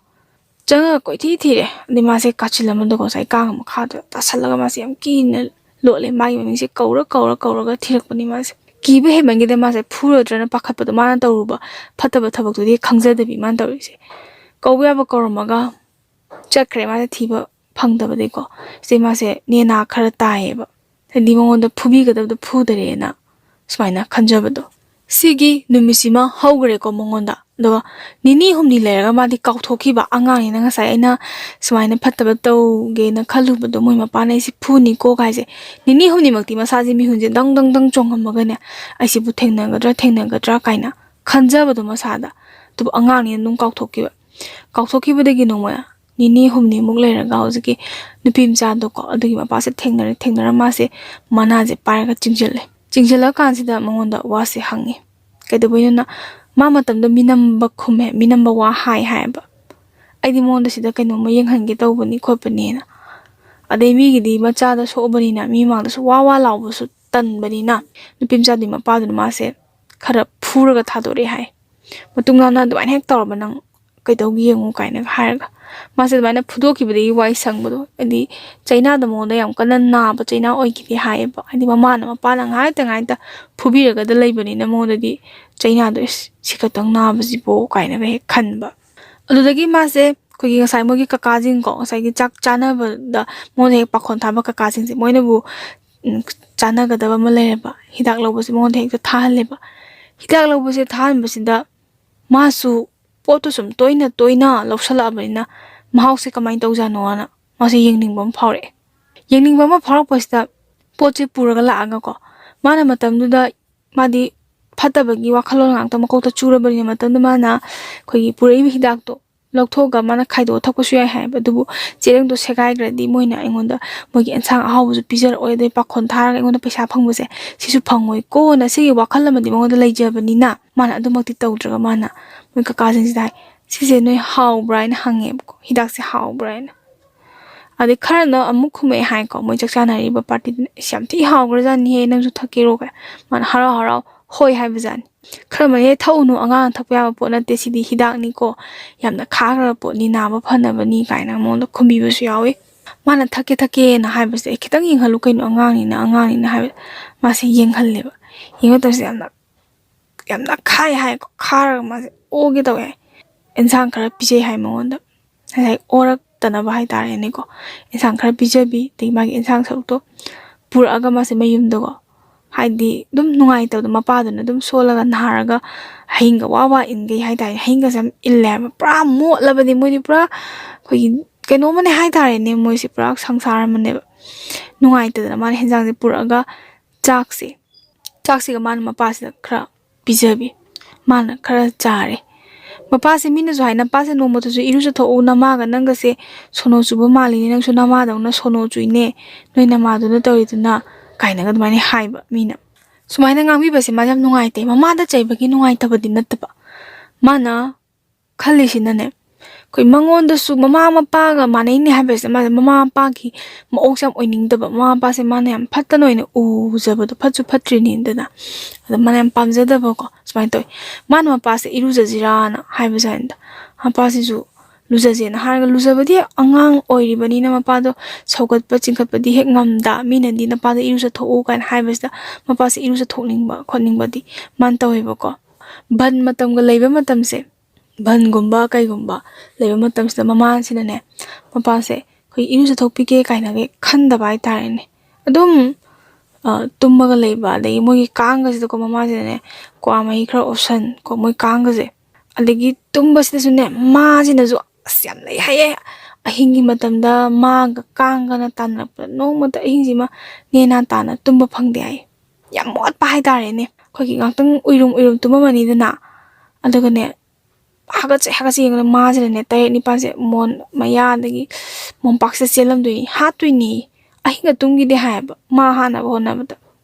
ꯆꯪꯉꯒ ꯀꯣꯏꯊꯤ ꯊꯤꯔꯦ꯫ ꯑꯗꯩ ꯃꯥꯁꯦ ꯀꯥꯆꯤꯜ ꯑꯃꯗꯀꯣ ꯉꯁꯥꯏ ꯀꯥꯡ ꯃꯈꯥꯗ ꯇꯥꯁꯜꯂꯒ ꯃꯥꯁꯦ ꯌꯥꯝ ꯀꯤꯅ ꯂꯣꯠꯂꯦ꯫ ꯃꯥꯒꯤ ꯃꯃꯤꯡꯁꯦ ꯀꯧꯔ ꯀꯧꯔ ꯀꯧꯔꯒ ꯊꯤꯔꯛꯄꯅꯤ ꯃꯥꯁꯦ꯫ ꯀꯤꯕ ꯍꯦꯟꯃꯟꯈꯤꯗ ꯃꯥꯁꯦ ꯐꯨꯔꯗ꯭ꯔꯅ ꯄꯥꯈꯠꯄꯗꯣ, ꯃꯥꯅ ꯇꯧꯔꯨꯕ ꯐꯠꯇꯕ ꯊꯕꯛꯇꯨꯗꯤ ꯈꯪꯖꯗꯕꯤ ꯃꯥꯅ ꯇꯧꯔꯤꯁꯦ꯫ ꯀꯧꯕ ꯌꯥꯕ ꯀꯧꯔꯝꯃꯒ ꯆꯠꯈ꯭ꯔꯦ꯫ ꯃꯥꯁꯦ ꯊꯤꯕ ꯐꯪꯗꯕꯗꯒꯤꯀꯣ꯫ ꯁꯤꯗꯩ ꯃꯥꯁꯦ ꯅꯦꯅꯥ ꯈꯔ ꯇꯥꯏꯌꯦꯕ꯫ ꯍꯥꯏꯗꯤ ꯃꯉꯣꯟꯗ ꯐꯨꯕꯤꯒꯗꯕꯗꯣ ꯐꯨꯗꯔꯦꯅ ꯁꯨꯃꯥꯏꯅ ꯈꯟꯖꯕꯗꯣ꯫ ꯁꯤꯒꯤ ꯅꯨꯃꯤꯠꯁꯤꯃ ꯍꯧꯈ꯭ꯔꯦꯀꯣ ꯃꯉꯣꯟꯗ꯫ ꯑꯗꯨꯒ ꯅꯤꯅꯤ ꯍꯨꯝꯅꯤ ꯂꯩꯔꯒ ꯃꯥꯗꯤ ꯀꯥꯎꯊꯣꯛꯈꯤꯕ꯫ ꯑꯉꯥꯡꯅꯤꯅ ꯉꯁꯥꯏ ꯑꯩꯅ ꯁꯨꯃꯥꯏꯅ ꯐꯠꯇꯕ ꯇꯧꯒꯦꯅ ꯈꯜꯂꯨꯕꯗꯣ, ꯃꯣꯏ ꯃꯄꯥꯅ ꯑꯩꯁꯦ ꯐꯨꯅꯤꯀꯣ ꯀꯥꯏꯁꯦ, ꯅꯤꯅꯤ ꯍꯨꯝꯅꯤꯃꯛꯇꯤ ꯃꯁꯥꯁꯦ ꯃꯤꯍꯨꯟꯁꯦ ꯗꯪ ꯗꯪ ꯗꯪ ꯆꯣꯡꯉꯝꯃꯒꯅꯦ, "ꯑꯩꯁꯤꯕꯨ ꯊꯦꯡꯅꯒꯗ꯭ꯔꯥ, ꯊꯦꯡꯅꯒꯗ꯭ꯔꯥ?" ꯀꯥꯏꯅ ꯈꯟꯖꯕꯗꯣ ꯃꯁꯥꯗ꯫ ꯑꯗꯨꯕꯨ ꯑꯉꯥꯡꯅꯤꯅ ꯑꯗꯨꯝ ꯀꯥꯎꯊꯣꯛꯈꯤꯕ꯫ ꯀꯥꯎꯊꯣꯛꯈꯤꯕꯗꯒꯤ ꯅꯣꯡꯃ ꯅꯤꯅꯤ ꯍꯨꯝꯅꯤꯃꯨꯛ ꯂꯩꯔꯒ ꯍꯧꯖꯤꯛꯀꯤ ꯅꯨꯄꯤ ꯃꯆꯥꯗꯣꯀꯣ, ꯑꯗꯨꯒꯤ ꯃꯄꯥꯁꯦ ꯊꯦꯡꯅꯔꯦ꯫ ꯊꯦꯡꯅꯔ ꯃꯥꯁꯦ ꯃꯅꯥꯁꯦ ꯄꯥꯏꯔꯒ ꯆꯤꯡꯁꯤꯜꯂꯦ꯫ ꯆꯤꯡꯁꯤꯜꯂꯀꯥꯟꯁꯤꯗ ꯃꯉꯣꯟꯗ ꯋꯥꯁꯦ ꯍꯪꯉꯦ꯫ ꯀꯩꯗꯧꯕꯩꯅꯣꯅ, ꯃꯥ ꯃꯇꯝꯗ ꯃꯤꯅꯝꯕ ꯈꯨꯝꯃꯦ, ꯃꯤꯅꯝꯕ ꯋꯥ ꯍꯥꯏ ꯍꯥꯏꯌꯦꯕ꯫ "ꯑꯩꯗꯤ ꯃꯉꯣꯟꯗ ꯁꯤꯗ ꯀꯩꯅꯣꯝꯃ ꯌꯦꯡꯍꯟꯒꯦ ꯇꯧꯕꯅꯤ ꯈꯣꯠꯄꯅꯤꯅ"꯫ ꯑꯗꯩ ꯃꯤꯒꯤꯗꯤ ꯃꯆꯥꯗ ꯁꯣꯛꯑꯕꯅꯤꯅ ꯃꯤ ꯃꯃꯥꯡꯗꯁꯨ ꯋꯥ ꯋꯥ ꯂꯥꯎꯕꯁꯨ ꯇꯟꯕꯅꯤꯅ ꯅꯨꯄꯤ ꯃꯆꯥꯗꯨꯒꯤ ꯃꯄꯥꯗꯨꯅ ꯃꯥꯁꯦ ꯈꯔ ꯐꯨꯔꯒ ꯊꯥꯗꯣꯔꯛꯑꯦ ꯍꯥꯏ꯫ "ꯃꯇꯨꯡ ꯅꯥꯎꯅ ꯑꯗꯨꯃꯥꯏꯅ ꯍꯦꯛ ꯇꯧꯔꯕ ꯅꯪ ꯀꯩꯗꯧꯒꯦ ꯌꯦꯡꯉꯨ" ꯀꯥꯏꯅꯒ ꯍꯥꯏꯔꯒ꯫ ꯃꯥꯁꯦ ꯑꯗꯨꯃꯥꯏꯅ ꯐꯨꯗꯣꯛꯈꯤꯕꯗꯒꯤ ꯋꯥꯏ ꯁꯪꯕꯗꯣ, ꯍꯥꯏꯗꯤ ꯆꯩꯅꯥꯗꯣ ꯃꯉꯣꯟꯗ ꯌꯥꯝ ꯀꯟꯅ ꯅꯥꯕ ꯆꯩꯅꯥ ꯑꯣꯏꯈꯤꯗꯦ ꯍꯥꯏꯌꯦꯕ꯫ ꯍꯥꯏꯗꯤ ꯃꯃꯥꯅ ꯃꯄꯥꯅ ꯉꯥꯏꯍꯥꯛꯇ ꯉꯥꯏꯍꯥꯛꯇ ꯐꯨꯕꯤꯔꯒꯗ ꯂꯩꯕꯅꯤꯅ ꯃꯉꯣꯟꯗꯗꯤ ꯆꯩꯅꯥꯗꯣ, "ꯏꯁ, ꯁꯤ ꯈꯛꯇꯪ ꯅꯥꯕꯁꯤꯕꯣ?" ꯀꯥꯏꯅꯒ ꯍꯦꯛ ꯈꯟꯕ꯫ ꯑꯗꯨꯗꯒꯤ ꯃꯥꯁꯦ ꯑꯩꯈꯣꯏꯒꯤ ꯉꯁꯥꯏ ꯃꯣꯏꯒꯤ ꯀꯀꯥꯁꯤꯡꯀꯣ, ꯉꯁꯥꯏꯒꯤ ꯆꯥꯛ ꯆꯥꯅꯕꯗ ꯃꯉꯣꯟꯗ ꯍꯦꯛ ꯄꯥꯈꯣꯟ ꯊꯥꯕ ꯀꯀꯥꯁꯤꯡꯁꯦ, ꯃꯣꯏꯅꯕꯨ, ꯎꯝ, ꯆꯥꯅꯒꯗꯕ ꯑꯃ ꯂꯩꯔꯕ, ꯍꯤꯗꯥꯛ ꯂꯧꯕꯁꯦ ꯃꯉꯣꯟꯗ ꯍꯦꯛꯇ ꯊꯥꯍꯜꯂꯦꯕ꯫ ꯍꯤꯗꯥꯛ ꯂꯧꯕꯁꯦ ꯊꯥꯍꯟꯕꯁꯤꯗ ꯃꯥꯁꯨ ꯄꯣꯠꯇꯨ ꯁꯨꯝ ꯇꯣꯏꯅ ꯇꯣꯏꯅ ꯂꯧꯁꯜꯂꯛꯑꯕꯅꯤꯅ ꯃꯍꯥꯎꯁꯦ ꯀꯃꯥꯏꯅ ꯇꯧꯖꯥꯠꯅꯣꯅ ꯃꯥꯁꯦ ꯌꯦꯡꯅꯤꯡꯕ ꯑꯃ ꯐꯥꯎꯔꯛꯑꯦ꯫ ꯌꯦꯡꯅꯤꯡꯕ ꯑꯃ ꯐꯥꯎꯔꯛꯄꯁꯤꯗ ꯄꯣꯠꯁꯦ ꯄꯨꯔꯒ ꯂꯥꯛꯑꯒꯀꯣ, ꯃꯥꯅ ꯃꯇꯝꯗꯨꯗ ꯃꯥꯗꯤ ꯐꯠꯇꯕꯒꯤ ꯋꯥꯈꯜꯂꯣꯟ ꯉꯥꯛꯇ ꯃꯀꯣꯛꯇ ꯆꯨꯔꯕꯅꯤꯅ, ꯃꯇꯝꯗꯨ ꯃꯥꯅ ꯑꯩꯈꯣꯏꯒꯤ ꯄꯨꯔꯛꯏꯕ ꯍꯤꯗꯥꯛꯇꯣ ꯂꯧꯊꯣꯛꯑꯒ ꯃꯥꯅ ꯈꯥꯏꯗꯣꯛꯑ ꯊꯛꯄꯁꯨ ꯌꯥꯏ ꯍꯥꯏꯕ꯫ ꯑꯗꯨꯕꯨ ꯆꯦꯔꯪꯗꯣ ꯁꯦꯒꯥꯏꯈ꯭ꯔꯗꯤ ꯃꯣꯏꯅ ꯑꯩꯉꯣꯟꯗ ꯃꯣꯏꯒꯤ ꯑꯦꯟꯁꯥꯡ ꯑꯍꯥꯎꯕꯁꯨ ꯄꯤꯖꯔꯛꯑꯣꯏ, ꯑꯗꯩ ꯄꯥꯈꯣꯟ ꯊꯥꯔꯒ ꯑꯩꯉꯣꯟꯗ ꯄꯩꯁꯥ ꯐꯪꯕꯁꯦ ꯁꯤꯁꯨ ꯐꯪꯉꯣꯏꯀꯣꯅ ꯁꯤꯒꯤ ꯋꯥꯈꯜ ꯑꯃꯗꯤ ꯃꯉꯣꯟꯗ ꯂꯩꯖꯕꯅꯤꯅ, ꯃꯥꯅ ꯑꯗꯨꯃꯛꯇꯤ ꯇꯧꯗ꯭ꯔꯒ ꯃꯥꯅ ꯃꯣꯏ ꯀꯀꯥꯁꯤꯡꯁꯤꯗ ꯍꯥꯏ, "ꯁꯤꯁꯦ ꯅꯣꯏ ꯍꯥꯎꯕ꯭ꯔꯥ?" ꯍꯥꯏꯅ ꯍꯪꯉꯦꯕꯀꯣ, "ꯍꯤꯗꯥꯛꯁꯦ ꯍꯥꯎꯕ꯭ꯔꯥ?" ꯍꯥꯏꯅ꯫ ꯑꯗꯩ ꯈꯔꯅ ꯑꯃꯨꯛ ꯈꯨꯝꯃꯛꯑꯦ ꯍꯥꯏꯀꯣ, ꯃꯣꯏ ꯆꯥꯛ ꯆꯥꯅꯔꯤꯕ ꯄꯥꯔꯇꯤꯗꯨꯅ, "ꯏꯁ, ꯌꯥꯝ ꯊꯤ ꯍꯥꯎꯈ꯭ꯔꯖꯥꯠꯅꯤꯍꯦ, ꯅꯪꯁꯨ ꯊꯛꯀꯦꯔꯣ?" ꯀꯥꯏ꯫ ꯃꯥꯅ ꯍꯔꯥꯎ ꯍꯔꯥꯎ ꯍꯣꯏ ꯍꯥꯏꯕꯖꯥꯠꯅꯤ꯫ ꯈꯔ ꯑꯃꯅ, "ꯑꯦ, ꯊꯛꯎꯅꯨ, ꯑꯉꯥꯡꯅ ꯊꯛꯄ ꯌꯥꯕ ꯄꯣꯠ ꯅꯠꯇꯦ, ꯁꯤꯗꯤ ꯍꯤꯗꯥꯛꯅꯤꯀꯣ, ꯌꯥꯝꯅ ꯈꯥꯈ꯭ꯔꯕ ꯄꯣꯠꯅꯤ, ꯅꯥꯕ ꯐꯅꯕꯅꯤ" ꯀꯥꯏꯅ ꯃꯉꯣꯟꯗ ꯈꯨꯝꯕꯤꯕꯁꯨ ꯌꯥꯎꯏ꯫ ꯃꯥꯅ ꯊꯛꯀꯦ ꯊꯛꯀꯦꯅ ꯍꯥꯏꯕꯁꯦ, "ꯑꯦ, ꯈꯤꯇꯪ ꯌꯦꯡꯍꯜꯂꯨ ꯀꯩꯅꯣ, ꯑꯉꯥꯡꯅꯤꯅ, ꯑꯉꯥꯡꯅꯤꯅ" ꯍꯥꯏꯕ, ꯃꯥꯁꯦ ꯌꯦꯡꯍꯜꯂꯦꯕ꯫ ꯌꯦꯡꯕ ꯃꯇꯝꯁꯤꯗ ꯌꯥꯝꯅ, ꯌꯥꯝꯅ ꯈꯥꯏ ꯍꯥꯏꯀꯣ, ꯈꯥꯔꯒ ꯃꯥꯁꯦ ꯑꯣꯒꯦ ꯇꯧꯋꯦ ꯍꯥꯏ꯫ ꯑꯦꯟꯁꯥꯡ ꯈꯔ ꯄꯤꯖꯩ ꯍꯥꯏ ꯃꯉꯣꯟꯗ꯫ ꯉꯁꯥꯏ ꯑꯣꯔꯛꯇꯅꯕ ꯍꯥꯏꯇꯥꯔꯦꯅꯦꯀꯣ, ꯑꯦꯟꯁꯥꯡ ꯈꯔ ꯄꯤꯖꯕꯤ, ꯑꯗꯒꯤ ꯃꯥꯒꯤ ꯑꯦꯟꯁꯥꯡ ꯁꯔꯨꯛꯇꯣ ꯄꯨꯔꯛꯑꯒ ꯃꯥꯁꯦ ꯃꯌꯨꯝꯗꯀꯣ, ꯍꯥꯏꯗꯤ ꯑꯗꯨꯝ ꯅꯨꯡꯉꯥꯏꯇꯕꯗꯣ, ꯃꯄꯥꯗꯨꯅ ꯑꯗꯨꯝ ꯁꯣꯜꯂꯒ ꯅꯥꯔꯒ ꯍꯌꯤꯡꯒ ꯋꯥ ꯋꯥ ꯏꯟꯈꯩ ꯍꯥꯏꯇꯥꯔꯦ, ꯍꯌꯤꯡꯒꯁꯦ ꯌꯥꯝ ꯏꯜꯂꯦ ꯍꯥꯏꯕ, ꯄꯨꯔꯥ ꯃꯣꯠꯂꯕꯅꯤ ꯃꯣꯏꯗꯤ, ꯄꯨꯔꯥ ꯑꯩꯈꯣꯏꯒꯤ ꯀꯩꯅꯣꯝꯃꯅꯦ ꯍꯥꯏꯇꯥꯔꯦꯅꯦ, ꯃꯣꯏꯁꯦ ꯄꯨꯔꯥ ꯁꯪꯁꯥꯔ ꯑꯃꯅꯦꯕ꯫ ꯅꯨꯡꯉꯥꯏꯇꯗꯅ ꯃꯥꯅ ꯍꯦꯟꯖꯥꯡꯁꯦ ꯄꯨꯔꯛꯑꯒ ꯆꯥꯛꯁꯦ, ꯆꯥꯛꯁꯤꯒ ꯃꯥꯅ ꯃꯄꯥꯁꯤꯗ ꯈꯔ ꯄꯤꯖꯕꯤ꯫ ꯃꯥꯅ ꯈꯔ ꯆꯥꯔꯦ꯫ ꯃꯄꯥꯁꯦ ꯃꯤꯅꯁꯨ ꯍꯥꯏ, "ꯅꯄꯥꯁꯦ ꯅꯣꯡꯃꯇꯁꯨ ꯏꯔꯨꯖꯊꯣꯛꯎ, ꯅꯃꯥꯒ ꯅꯪꯒꯁꯦ ꯁꯣꯅꯣ ꯆꯨꯕ ꯃꯥꯜꯂꯤꯅꯦ, ꯅꯪꯁꯨ ꯅꯃꯥꯗꯧꯅ ꯁꯣꯅꯣ ꯆꯨꯏꯅꯦ, ꯅꯣꯏ ꯅꯃꯥꯗꯨꯅ ꯇꯧꯔꯤꯗꯨꯅ", ꯀꯥꯏꯅꯒ ꯑꯗꯨꯃꯥꯏꯅ ꯍꯥꯏꯕ ꯃꯤꯅ꯫ ꯁꯨꯃꯥꯏꯅ ꯉꯥꯡꯕꯤꯕꯁꯦ ꯃꯥꯁꯦ ꯌꯥꯝ ꯅꯨꯡꯉꯥꯏꯇꯦ, ꯃꯃꯥꯗ ꯆꯩꯕꯒꯤ ꯅꯨꯡꯉꯥꯏꯇꯕꯗꯤ ꯅꯠꯇꯕ꯫ ꯃꯥꯅ ꯈꯜꯂꯤꯁꯤꯅꯅꯦ, ꯑꯩꯈꯣꯏ ꯃꯉꯣꯟꯗꯁꯨ ꯃꯃꯥ ꯃꯄꯥꯒ ꯃꯥꯟꯅꯩꯅꯦ ꯍꯥꯏꯕꯁꯦ, ꯃꯥꯁꯦ ꯃꯃꯥ ꯃꯄꯥꯒꯤ ꯃꯑꯣꯡꯁꯦ ꯌꯥꯝ ꯑꯣꯏꯅꯤꯡꯗꯕ, ꯃꯃꯥ ꯃꯄꯥꯁꯦ ꯃꯥꯅ ꯌꯥꯝ ꯐꯠꯇꯅ ꯑꯣꯏꯅ ꯎꯖꯕꯗꯣ, ꯐꯠꯁꯨ ꯐꯠꯇ꯭ꯔꯤꯅꯤꯗꯅ, ꯑꯗ ꯃꯥꯅ ꯌꯥꯝ ꯄꯥꯝꯖꯗꯕꯀꯣ, ꯁꯨꯃꯥꯏꯅ ꯇꯧꯋꯤ꯫ ꯃꯥꯅ ꯃꯄꯥꯁꯦ ꯏꯔꯨꯖꯁꯤꯔꯥꯅ ꯍꯥꯏꯕꯁꯦ ꯍꯥꯏꯅ, ꯃꯄꯥꯁꯤꯁꯨ ꯂꯨꯖꯁꯦꯅ ꯍꯥꯏꯔꯒ, ꯂꯨꯖꯕꯗꯤ ꯑꯉꯥꯡ ꯑꯣꯏꯔꯤꯕꯅꯤꯅ ꯃꯄꯥꯗꯣ ꯁꯧꯒꯠꯄ ꯆꯤꯡꯈꯠꯄꯗꯤ ꯍꯦꯛ ꯉꯝꯗ, ꯃꯤꯅꯗꯤ "ꯅꯄꯥꯗꯣ ꯏꯔꯨꯖꯊꯣꯛꯎ" ꯀꯥꯏꯅ ꯍꯥꯏꯕꯁꯤꯗ ꯃꯄꯥꯁꯦ ꯏꯔꯨꯖꯊꯣꯛꯅꯤꯡꯕ ꯈꯣꯠꯅꯤꯡꯕꯗꯤ ꯃꯥꯅ ꯇꯧꯋꯦꯕꯀꯣ꯫ ꯕꯟ ꯃꯇꯝꯒ ꯂꯩꯕ ꯃꯇꯝꯁꯦ, ꯕꯟꯒꯨꯝꯕ ꯀꯩꯒꯨꯝꯕ ꯂꯩꯕ ꯃꯇꯝꯁꯤꯗ ꯃꯃꯥꯁꯤꯅꯅꯦ, ꯃꯄꯥꯁꯦ ꯑꯩꯈꯣꯏ ꯏꯔꯨꯖꯊꯣꯛꯄꯤꯒꯦ ꯀꯥꯏꯅꯒ ꯈꯟꯗꯕ ꯍꯥꯏꯇꯥꯔꯦꯅꯦ꯫ ꯑꯗꯨꯝ ꯑ, ꯇꯨꯝꯃꯒ ꯂꯩꯕ, ꯑꯗꯒꯤ ꯃꯣꯏꯒꯤ ꯀꯥꯡꯒꯁꯤꯗꯀꯣ ꯃꯃꯥꯁꯤꯅꯅꯦ ꯀ꯭ꯋꯥ ꯃꯍꯤ ꯈꯔ ꯑꯣꯠꯁꯟ ꯀꯣ, ꯃꯣꯏ ꯀꯥꯡꯒꯁꯦ꯫ ꯑꯗꯒꯤ ꯇꯨꯝꯕꯁꯤꯗꯁꯨꯅꯦ ꯃꯥꯁꯤꯅꯁꯨ ꯑꯁ ꯌꯥꯝ ꯂꯩ ꯍꯥꯏꯌꯦ꯫ ꯑꯍꯤꯡꯒꯤ ꯃꯇꯝꯗ ꯃꯥꯒ ꯀꯥꯡꯒꯅ ꯇꯥꯟꯅꯔꯛꯄꯗ ꯅꯣꯡꯃꯇ ꯑꯍꯤꯡꯁꯤꯃ ꯅꯦꯅꯥ ꯇꯥꯅ ꯇꯨꯝꯕ ꯐꯪꯗꯦ ꯍꯥꯏ꯫ ꯌꯥꯝ ꯃꯣꯠꯄ ꯍꯥꯏꯇꯥꯔꯦꯅꯦ꯫ ꯑꯩꯈꯣꯏꯒꯤ ꯉꯥꯛꯇꯪ ꯎꯏꯔꯨꯝ ꯎꯏꯔꯨꯝ ꯇꯨꯝꯃꯝꯃꯅꯤꯗꯅ, ꯑꯗꯨꯒꯅꯦ ꯍꯥꯒꯠꯆꯩ ꯍꯥꯒꯠꯆꯩ ꯌꯦꯡꯉꯒ ꯃꯥꯁꯤꯅꯅꯦ ꯇꯔꯦꯠ ꯅꯤꯄꯥꯜꯁꯦ ꯃꯣꯟ ꯃꯌꯥ ꯑꯗꯒꯤ ꯃꯣꯝꯄꯥꯛꯁꯤꯗ ꯆꯦꯜꯂꯝꯗꯣꯏꯅꯤ, ꯍꯥꯠꯇꯣꯏꯅꯤ꯫ ꯑꯍꯤꯡꯒ ꯇꯨꯝꯈꯤꯗꯦ ꯍꯥꯏꯌꯦꯕ ꯃꯥ ꯍꯥꯠꯅꯕ ꯍꯣꯠꯅꯕꯗ꯫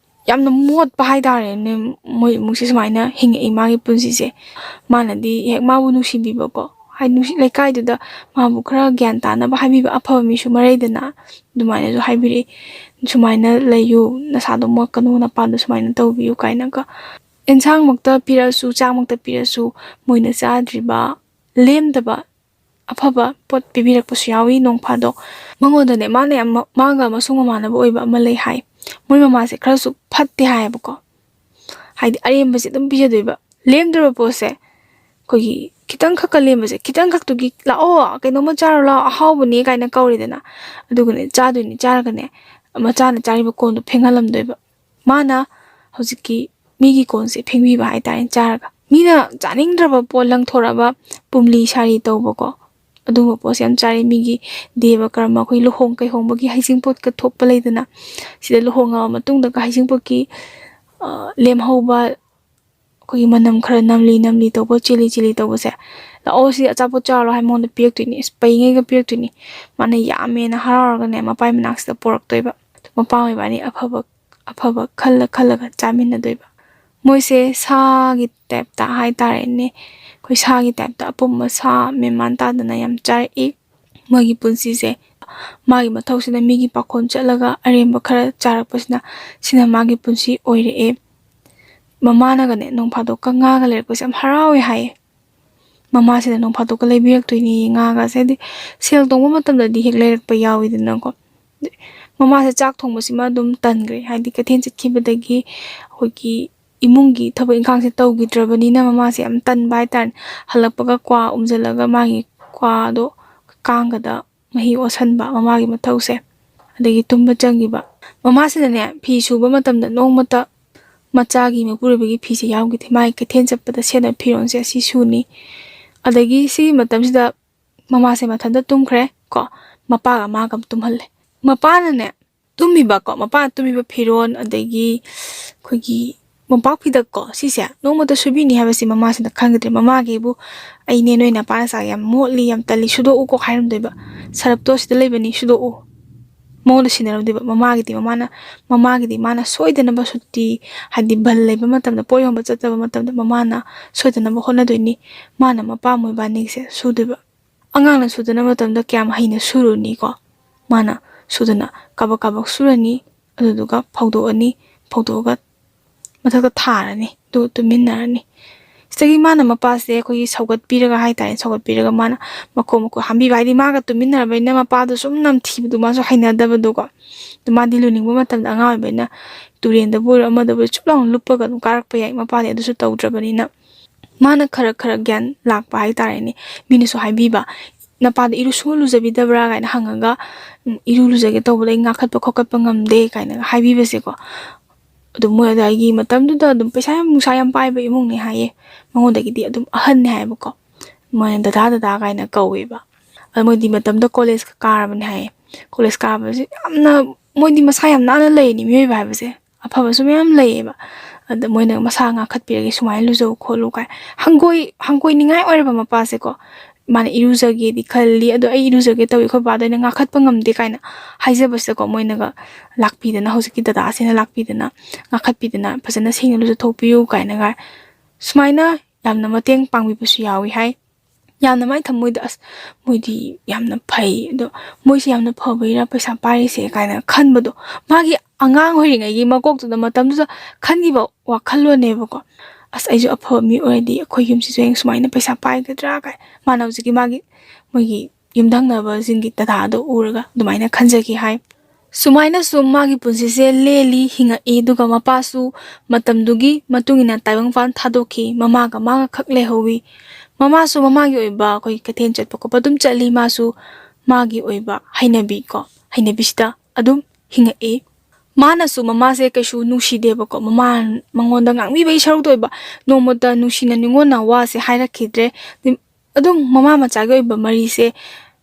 ꯌꯥꯝꯅ ꯃꯣꯠꯄ ꯍꯥꯏꯇꯥꯔꯦꯅꯦ꯫ ꯃꯣꯏ ꯏꯃꯨꯡꯁꯦ ꯁꯨꯃꯥꯏꯅ ꯍꯤꯡꯉꯛꯏ ꯃꯥꯒꯤ ꯄꯨꯟꯁꯤꯁꯦ꯫ ꯃꯥꯅꯗꯤ ꯍꯦꯛ ꯃꯥꯕꯨ ꯅꯨꯡꯁꯤꯕꯤꯕꯀꯣ, ꯍꯥꯏꯗꯤ ꯅꯨꯡꯁꯤ, ꯂꯩꯀꯥꯏꯗꯨꯗ ꯃꯥꯕꯨ ꯈꯔ ꯒ꯭ꯌꯥꯟ ꯇꯥꯅꯕ ꯍꯥꯏꯕꯤꯕ ꯑꯐꯕ ꯃꯤꯁꯨ ꯃꯔꯩꯗꯅ ꯑꯗꯨꯃꯥꯏꯅꯁꯨ ꯍꯥꯏꯕꯤꯔꯛꯏ꯫ "ꯁꯨꯃꯥꯏꯅ ꯂꯩꯌꯨ, ꯅꯁꯥꯗꯣ ꯃꯣꯠꯀꯅꯨ, ꯅꯄꯥꯗꯣ ꯁꯨꯃꯥꯏꯅ ꯇꯧꯕꯤꯌꯨ" ꯀꯥꯏꯅꯒ꯫ ꯑꯦꯟꯁꯥꯡꯃꯛꯇ ꯄꯤꯔꯛꯑꯁꯨ, ꯆꯥꯛꯃꯛꯇ ꯄꯤꯔꯛꯑꯁꯨ, ꯃꯣꯏꯅ ꯆꯥꯗ꯭ꯔꯤꯕ, ꯂꯦꯝꯗꯕ ꯑꯐꯕ ꯄꯣꯠ ꯄꯤꯕꯤꯔꯛꯄꯁꯨ ꯌꯥꯎꯏ ꯅꯣꯡ ꯐꯥꯗꯣꯛ꯫ ꯃꯉꯣꯟꯗꯅꯦ, ꯃꯥꯅ ꯌꯥꯝ ꯃ-, ꯃꯥꯒ ꯃꯁꯨꯡ ꯃꯃꯥꯟꯅꯕ ꯑꯣꯏꯕ ꯑꯃ ꯂꯩ ꯍꯥꯏ꯫ ꯃꯣꯏ ꯃꯃꯥꯁꯦ ꯈꯔꯁꯨ ꯐꯠꯇꯦ ꯍꯥꯏꯌꯦꯕꯀꯣ꯫ ꯍꯥꯏꯗꯤ ꯑꯔꯦꯝꯕꯁꯦ ꯑꯗꯨꯝ ꯄꯤꯖꯗꯣꯏꯕ꯫ ꯂꯦꯝꯗ꯭ꯔꯕ ꯄꯣꯠꯁꯦ, ꯑꯩꯈꯣꯏꯒꯤ ꯈꯤꯇꯪꯈꯛꯀ ꯂꯦꯝꯕꯁꯦ, ꯈꯤꯇꯪꯈꯛꯇꯨꯒꯤ "ꯂꯥꯛꯑꯣ, ꯀꯩꯅꯣꯝꯃ ꯆꯥꯔꯨ ꯂꯥꯛꯑꯣ, ꯑꯍꯥꯎꯕꯅꯦ" ꯀꯥꯏꯅ ꯀꯧꯔꯦꯗꯅ꯫ ꯑꯗꯨꯒꯅꯦ, ꯆꯥꯗꯣꯏꯅꯤ, ꯆꯥꯔꯒꯅꯦ, ꯃꯆꯥꯅ ꯆꯥꯔꯤꯕ ꯀꯣꯟꯗꯣ ꯐꯦꯡꯍꯜꯂꯝꯗꯣꯏꯕ꯫ ꯃꯥꯅ ꯍꯧꯖꯤꯛꯀꯤ ꯃꯤꯒꯤ ꯀꯣꯟꯁꯦ ꯐꯦꯡꯕꯤꯕ ꯍꯥꯏꯇꯥꯔꯦ, ꯆꯥꯔꯒ꯫ ꯃꯤꯅ ꯆꯥꯅꯤꯡꯗ꯭ꯔꯕ ꯄꯣꯠ ꯂꯪꯊꯣꯔꯛꯑꯕ, ꯄꯨꯝꯂꯤ ꯁꯥꯔꯤ ꯇꯧꯕꯀꯣ, ꯑꯗꯨꯒꯨꯝꯕ ꯄꯣꯠꯁꯦ ꯌꯥꯝ ꯆꯥꯔꯛꯑꯦ꯫ ꯃꯤꯒꯤ ꯗꯦꯕ ꯀꯔꯃ, ꯑꯩꯈꯣꯏ ꯂꯨꯍꯣꯡ ꯀꯩꯍꯣꯡꯕꯒꯤ ꯍꯩꯖꯤꯡꯄꯣꯠꯀ ꯊꯣꯛꯄ ꯂꯩꯗꯅ, ꯁꯤꯗ ꯂꯨꯍꯣꯡꯉꯕ ꯃꯇꯨꯡꯗꯒ ꯍꯩꯖꯤꯡꯄꯣꯠꯀꯤ, ꯑ, ꯂꯦꯝꯍꯧꯕ, ꯑꯩꯈꯣꯏꯒꯤ ꯃꯅꯝ ꯈꯔ ꯅꯝꯂꯤ ꯅꯝꯂꯤ ꯇꯧꯕ, ꯆꯤꯂꯤ ꯆꯤꯂꯤ ꯇꯧꯕꯁꯦ, "ꯂꯥꯛꯑꯣ, ꯁꯤ ꯑꯆꯥꯄꯣꯠ ꯆꯥꯔꯨ ꯂꯥꯎ" ꯍꯥꯏ ꯃꯉꯣꯟꯗ ꯄꯤꯔꯛꯇꯣꯏꯅꯤ꯫ ꯑꯁ, ꯄꯩꯉꯩꯒ ꯄꯤꯔꯛꯇꯣꯏꯅꯤ꯫ ꯃꯥꯅ ꯌꯥꯝꯃꯦꯅ ꯍꯔꯥꯎꯔꯒꯅꯦ, ꯃꯄꯥꯏ ꯃꯅꯥꯛꯁꯤꯗ ꯄꯣꯔꯛꯇꯣꯏꯕ꯫ ꯃꯄꯥ ꯃꯕꯥꯅꯤ ꯑꯐꯕ, ꯑꯐꯕ ꯈꯜꯂ ꯈꯜꯂꯒ ꯆꯥꯃꯤꯟꯅꯗꯣꯏꯕ꯫ ꯃꯣꯏꯁꯦ ꯁꯥꯒꯤ ꯇꯥꯏꯞꯇ ꯍꯥꯏꯇꯥꯔꯦꯅꯦ, ꯑꯩꯈꯣꯏ ꯁꯥꯒꯤ ꯇꯥꯏꯞꯇ ꯑꯄꯨꯝꯕ ꯁꯥ ꯃꯦꯟꯃꯥꯟ ꯇꯥꯗꯅ ꯌꯥꯝ ꯆꯥꯔꯛꯏ꯫ ꯃꯣꯏꯒꯤ ꯄꯨꯟꯁꯤꯁꯦ ꯃꯥꯒꯤ ꯃꯊꯧꯁꯤꯅ ꯃꯤꯒꯤ ꯄꯥꯈꯣꯟ ꯆꯠꯂꯒ ꯑꯔꯦꯝꯕ ꯈꯔ ꯆꯥꯔꯛꯄꯁꯤꯅ, ꯁꯤꯅ ꯃꯥꯒꯤ ꯄꯨꯟꯁꯤ ꯑꯣꯏꯔꯛꯑꯦ꯫ ꯃꯃꯥꯅꯒꯅꯦ ꯅꯣꯡ ꯐꯥꯗꯣꯛꯀ ꯉꯥꯒ ꯂꯩꯔꯛꯄꯁꯦ ꯌꯥꯝ ꯍꯔꯥꯎꯋꯦ ꯍꯥꯏꯌꯦ꯫ ꯃꯃꯥꯁꯤꯅ ꯅꯣꯡ ꯐꯥꯗꯣꯛꯀ ꯂꯩꯕꯤꯔꯛꯇꯣꯏꯅꯤ ꯉꯥꯒꯁꯦ꯫ ꯍꯥꯏꯗꯤ ꯁꯦꯜ ꯇꯣꯡꯕ ꯃꯇꯝꯗꯗꯤ ꯍꯦꯛ ꯂꯩꯔꯛꯄ ꯌꯥꯎꯋꯤꯗꯅꯀꯣ꯫ ꯃꯃꯥꯁꯦ ꯆꯥꯛ ꯊꯣꯡꯕꯁꯤꯃ ꯑꯗꯨꯝ ꯇꯟꯈ꯭ꯔꯦ꯫ ꯍꯥꯏꯗꯤ ꯀꯩꯊꯦꯜ ꯆꯠꯈꯤꯕꯗꯒꯤ ꯑꯩꯈꯣꯏꯒꯤ ꯏꯃꯨꯡꯒꯤ ꯊꯕꯛ ꯏꯪꯈꯥꯡꯁꯦ ꯇꯧꯈꯤꯗ꯭ꯔꯕꯅꯤꯅ ꯃꯃꯥꯁꯦ ꯌꯥꯝ ꯇꯟꯕ ꯍꯥꯏꯇꯥꯔꯦ꯫ ꯍꯜꯂꯛꯄꯒ ꯀ꯭ꯋꯥ ꯎꯝꯁꯤꯜꯂꯒ ꯃꯥꯒꯤ ꯀ꯭ꯋꯥꯗꯣ ꯀꯥꯡꯒꯗ ꯃꯍꯤ ꯑꯣꯠꯁꯟꯕ ꯃꯃꯥꯒꯤ ꯃꯊꯧꯁꯦ꯫ ꯑꯗꯒꯤ ꯇꯨꯝꯕ ꯆꯪꯈꯤꯕ꯫ ꯃꯃꯥꯁꯤꯅꯅꯦ, ꯐꯤ ꯁꯨꯕ ꯃꯇꯝꯗ ꯅꯣꯡꯃꯇ ꯃꯆꯥꯒꯤ ꯃꯄꯨꯔꯣꯏꯕꯒꯤ ꯐꯤꯁꯦ ꯌꯥꯎꯈꯤꯗꯦ꯫ ꯃꯥꯒꯤ ꯀꯩꯊꯦꯜ ꯆꯠꯄꯗ ꯁꯦꯠꯅꯕ ꯐꯤꯔꯣꯜꯁꯦ ꯑꯁꯤ ꯁꯨꯅꯤ꯫ ꯑꯗꯒꯤ ꯁꯤꯒꯤ ꯃꯇꯝꯁꯤꯗ ꯃꯃꯥꯁꯦ ꯃꯊꯟꯇ ꯇꯨꯝꯈ꯭ꯔꯦ ꯀꯣ꯫ ꯃꯄꯥꯒ ꯃꯥꯒ ꯇꯨꯝꯍꯜꯂꯦ꯫ ꯃꯄꯥꯅꯅꯦ, ꯇꯨꯝꯃꯤꯕ ꯀꯣ, ꯃꯄꯥꯅ ꯇꯨꯝꯃꯤꯕ ꯐꯤꯔꯣꯜ, ꯑꯗꯒꯤ ꯑꯩꯈꯣꯏꯒꯤ ꯃꯣꯝꯄꯥꯛ ꯐꯤꯗꯛ ꯀꯣ, ꯁꯤꯁꯦ ꯅꯣꯡꯃꯇ ꯁꯨꯕꯤꯅꯤ ꯍꯥꯏꯕꯁꯤ ꯃꯃꯥꯁꯤꯅ ꯈꯪꯒꯗ꯭ꯔꯦ꯫ ꯃꯃꯥꯒꯤꯕꯨ "ꯑꯩꯅꯦ ꯅꯣꯏ ꯅꯄꯥ ꯅꯆꯥ ꯌꯥꯝ ꯃꯣꯠꯂꯤ, ꯌꯥꯝ ꯇꯜꯂꯤ, ꯁꯨꯗꯣꯛꯎꯀꯣ" ꯍꯥꯏꯔꯝꯗꯣꯏꯕ꯫ "ꯁꯔꯞꯇꯣ ꯁꯤꯗ ꯂꯩꯕꯅꯤ, ꯁꯨꯗꯣꯛꯎ"꯫ ꯃꯉꯣꯟꯗ ꯁꯤꯟꯅꯔꯝꯗꯣꯏꯕ꯫ ꯃꯃꯥꯒꯤꯗꯤ ꯃꯃꯥꯅ, ꯃꯃꯥꯒꯤꯗꯤ ꯃꯥꯅ ꯁꯣꯏꯗꯅꯕ ꯁꯨꯇꯤ, ꯍꯥꯏꯗꯤ ꯕꯟ ꯂꯩꯕ ꯃꯇꯝꯗ, ꯄꯣꯠ ꯌꯣꯟꯕ ꯆꯠꯇꯕ ꯃꯇꯝꯗ ꯃꯃꯥꯅ ꯁꯣꯏꯗꯅꯕ ꯍꯣꯠꯅꯗꯣꯏꯅꯤ꯫ ꯃꯥꯅ ꯃꯄꯥ ꯃꯣꯏꯕꯥꯅꯤꯒꯤꯁꯦ ꯁꯨꯗꯣꯏꯕ꯫ ꯑꯉꯥꯡꯅ ꯁꯨꯗꯅ ꯃꯇꯝꯗ ꯀꯌꯥꯝ ꯍꯩꯅ ꯁꯨꯔꯨꯅꯤꯀꯣ꯫ ꯃꯥꯅ ꯁꯨꯗꯅ ꯀꯥꯕꯛ ꯀꯥꯕꯛ ꯁꯨꯔꯅꯤ, ꯑꯗꯨꯗꯨꯒ ꯐꯧꯗꯣꯛꯑꯅꯤ, ꯐꯧꯗꯣꯛꯑꯒ ꯃꯊꯛꯇ ꯊꯥꯔꯅꯤ, ꯑꯗꯨꯒ ꯇꯨꯃꯤꯟꯅꯔꯅꯤ꯫ ꯁꯤꯗꯒꯤ ꯃꯥꯅ ꯃꯄꯥꯁꯦ ꯑꯩꯈꯣꯏꯒꯤ ꯁꯧꯒꯠꯄꯤꯔꯒ ꯍꯥꯏꯇꯥꯔꯦ, ꯁꯧꯒꯠꯄꯤꯔꯒ ꯃꯥꯅ ꯃꯈꯣꯡ ꯃꯈꯨꯠ ꯍꯥꯝꯕꯤꯕ, ꯍꯥꯏꯗꯤ ꯃꯥꯒ ꯇꯨꯃꯤꯟꯅꯔꯕꯅꯤꯅ ꯃꯄꯥꯗꯣ ꯁꯨꯝ ꯅꯝꯊꯤꯕꯗꯣ ꯃꯥꯁꯨ ꯍꯩꯅꯗꯕꯗꯣꯀꯣ꯫ ꯑꯗꯨ ꯃꯥꯗꯤ ꯂꯨꯅꯤꯡꯕ ꯃꯇꯝꯗ, ꯑꯉꯥꯡ ꯑꯣꯏꯕꯅꯤꯅ ꯇꯨꯔꯦꯟꯗꯕꯨ ꯑꯣꯏꯔꯣ ꯑꯃꯗꯕꯨ ꯑꯣꯏꯔꯣ ꯆꯨꯞ ꯂꯥꯎꯅ ꯂꯨꯞꯄꯒ ꯑꯗꯨꯝ ꯀꯥꯔꯛꯄ ꯌꯥꯏ, ꯃꯄꯥꯗꯤ ꯑꯗꯨꯁꯨ ꯇꯧꯗ꯭ꯔꯕꯅꯤꯅ꯫ ꯃꯥꯅ ꯈꯔ ꯈꯔ ꯒ꯭ꯌꯥꯟ ꯂꯥꯛꯄ ꯍꯥꯏꯇꯥꯔꯦꯅꯦ꯫ ꯃꯤꯅꯁꯨ ꯍꯥꯏꯕꯤꯕ, "ꯅꯄꯥꯗ ꯏꯔꯨ ꯁꯨꯡꯂꯨ ꯂꯨꯖꯕꯤꯗꯕ꯭ꯔꯥ?" ꯀꯥꯏꯅ ꯍꯪꯉꯒ, "ꯎꯝ, ꯏꯔꯨ ꯂꯨꯖꯒꯦ ꯇꯧꯕꯗ ꯑꯩ ꯉꯥꯈꯠꯄ ꯈꯣꯠꯀꯠꯄ ꯉꯝꯗꯦ" ꯀꯥꯏꯅꯒ ꯍꯥꯏꯕꯤꯕꯁꯦꯀꯣ꯫ ꯑꯗꯨ ꯃꯣꯏ ꯑꯗꯥꯏꯒꯤ ꯃꯇꯝꯗꯨꯗ ꯑꯗꯨꯝ ꯄꯩꯁꯥ ꯌꯥꯝ, ꯅꯨꯡꯁꯥ ꯌꯥꯝ ꯄꯥꯏꯕ ꯏꯃꯨꯡꯅꯦ ꯍꯥꯏꯌꯦ꯫ ꯃꯉꯣꯟꯗꯒꯤꯗꯤ ꯑꯗꯨꯝ ꯑꯍꯟꯅꯦ ꯍꯥꯏꯕꯀꯣ꯫ ꯃꯣꯏꯅ "ꯗꯗꯥ, ꯗꯗꯥ" ꯀꯥꯏꯅ ꯀꯧꯋꯦꯕ꯫ ꯑꯗ ꯃꯣꯏꯗꯤ ꯃꯇꯝꯗ ꯀꯣꯂꯦꯖꯀ ꯀꯥꯔꯕꯅꯦ ꯍꯥꯏꯌꯦ꯫ ꯀꯣꯂꯦꯖ ꯀꯥꯕꯁꯦ ꯌꯥꯝꯅ, ꯃꯣꯏꯗꯤ ꯃꯁꯥ ꯌꯥꯝ ꯅꯥꯟꯅ ꯂꯩꯔꯤꯅꯤ, ꯃꯤꯑꯣꯏꯕ ꯍꯥꯏꯕꯁꯦ꯫ ꯑꯐꯕꯁꯨ ꯃꯌꯥꯝ ꯂꯩꯌꯦꯕ꯫ ꯑꯗ ꯃꯣꯏꯅ ꯃꯁꯥ ꯉꯥꯛꯈꯠꯄꯤꯔꯒꯦ, ꯁꯨꯃꯥꯏꯅ ꯂꯨꯖꯧ ꯈꯣꯠꯂꯨ ꯀꯥꯏ꯫ ꯍꯪꯒꯣꯏ-, ꯍꯪꯒꯣꯏꯅꯤꯡꯉꯥꯏ ꯑꯣꯏꯔꯕ ꯃꯄꯥꯁꯦꯀꯣ꯫ ꯃꯥꯅ ꯏꯔꯨꯖꯒꯦꯗꯤ ꯈꯜꯂꯤ, ꯑꯗꯣ "ꯑꯩ ꯏꯔꯨꯖꯒꯦ ꯇꯧꯏ, ꯑꯩꯈꯣꯏ ꯕꯕꯥꯗꯣ ꯑꯩꯅ ꯉꯥꯛꯈꯠꯄ ꯉꯝꯗꯦ" ꯀꯥꯏꯅ ꯍꯥꯏꯖꯕꯁꯤꯗꯀꯣ, ꯃꯣꯏꯅꯒ ꯂꯥꯛꯄꯤꯗꯅ, ꯍꯧꯖꯤꯛꯀꯤ ꯗꯗꯥꯁꯤꯅ ꯂꯥꯛꯄꯤꯗꯅ, ꯉꯥꯛꯈꯠꯄꯤꯗꯅ, "ꯐꯖꯅ ꯁꯦꯡꯅ ꯂꯨꯖꯊꯣꯛꯄꯤꯌꯨ" ꯀꯥꯏꯅꯒ ꯁꯨꯃꯥꯏꯅ ꯌꯥꯝꯅ ꯃꯇꯦꯡ ꯄꯥꯡꯕꯤꯕꯁꯨ ꯌꯥꯎꯏ ꯍꯥꯏ꯫ ꯌꯥꯝꯅ ꯃꯥꯏ ꯊꯃꯣꯏꯗ, "ꯑꯁ, ꯃꯣꯏꯗꯤ ꯌꯥꯝꯅ ꯐꯩ, ꯑꯗꯣ ꯃꯣꯏꯁꯦ ꯌꯥꯝꯅ ꯐꯕꯩꯔꯥ ꯄꯩꯁꯥ ꯄꯥꯏꯔꯤꯁꯦ" ꯀꯥꯏꯅ ꯈꯟꯕꯗꯣ, ꯃꯥꯒꯤ ꯑꯉꯥꯡ ꯑꯣꯏꯔꯤꯉꯩꯒꯤ ꯃꯀꯣꯛꯇꯨꯗ, ꯃꯇꯝꯗꯨꯗ ꯈꯟꯈꯤꯕ ꯋꯥꯈꯜꯂꯣꯟꯅꯦꯕꯀꯣ꯫ "ꯑꯁ, ꯑꯩꯁꯨ ꯑꯐꯕ ꯃꯤ ꯑꯣꯏꯔꯗꯤ ꯑꯩꯈꯣꯏ ꯌꯨꯝꯁꯤꯁꯨ ꯍꯌꯦꯡ ꯁꯨꯃꯥꯏꯅ ꯄꯩꯁꯥ ꯄꯥꯏꯒꯗ꯭ꯔꯥ?" ꯀꯥꯏ ꯃꯥꯅ ꯍꯧꯖꯤꯛꯀꯤ ꯃꯥꯒꯤ, ꯃꯣꯏꯒꯤ ꯌꯨꯝꯊꯪꯅꯕꯁꯤꯡꯒꯤ ꯗꯇꯥꯗꯣ ꯎꯔꯒ ꯑꯗꯨꯃꯥꯏꯅ ꯈꯟꯖꯈꯤ ꯍꯥꯏ꯫ ꯁꯨꯃꯥꯏꯅ ꯁꯨꯝ ꯃꯥꯒꯤ ꯄꯨꯟꯁꯤꯁꯦ ꯂꯦꯜꯂꯤ, ꯍꯤꯡꯉꯛꯏ꯫ ꯑꯗꯨꯒ ꯃꯄꯥꯁꯨ ꯃꯇꯝꯗꯨꯒꯤ ꯃꯇꯨꯡ ꯏꯟꯅ ꯇꯥꯏꯕꯪꯄꯥꯟ ꯊꯥꯗꯣꯛꯈꯤ꯫ ꯃꯃꯥꯒ ꯃꯥꯒ ꯈꯛ ꯂꯩꯍꯧꯋꯤ꯫ ꯃꯃꯥꯁꯨ ꯃꯃꯥꯒꯤ ꯑꯣꯏꯕ ꯑꯩꯈꯣꯏ ꯀꯩꯊꯦꯜ ꯆꯠꯄ ꯈꯣꯠꯄ ꯑꯗꯨꯝ ꯆꯠꯂꯤ꯫ ꯃꯥꯁꯨ ꯃꯥꯒꯤ ꯑꯣꯏꯕ ꯍꯩꯅꯕꯤ ꯀꯣ, ꯍꯩꯅꯕꯤꯁꯤꯗ ꯑꯗꯨꯝ ꯍꯤꯡꯉꯛꯏ꯫ ꯃꯥꯅꯁꯨ ꯃꯃꯥꯁꯦ ꯀꯩꯁꯨ ꯅꯨꯡꯁꯤꯗꯦꯕꯀꯣ꯫ ꯃꯃꯥ ꯃꯉꯣꯟꯗ ꯉꯥꯡꯕꯤꯕꯒꯤ ꯁꯔꯨꯛꯇ ꯑꯣꯏꯕ, ꯅꯣꯡꯃꯇ ꯅꯨꯡꯁꯤꯅ ꯅꯤꯉꯣꯟꯅ ꯋꯥꯁꯦ ꯍꯥꯏꯔꯛꯈꯤꯗ꯭ꯔꯦ꯫ ꯑꯗꯨꯝ ꯃꯃꯥ ꯃꯆꯥꯒꯤ ꯑꯣꯏꯕ ꯃꯔꯤꯁꯦ,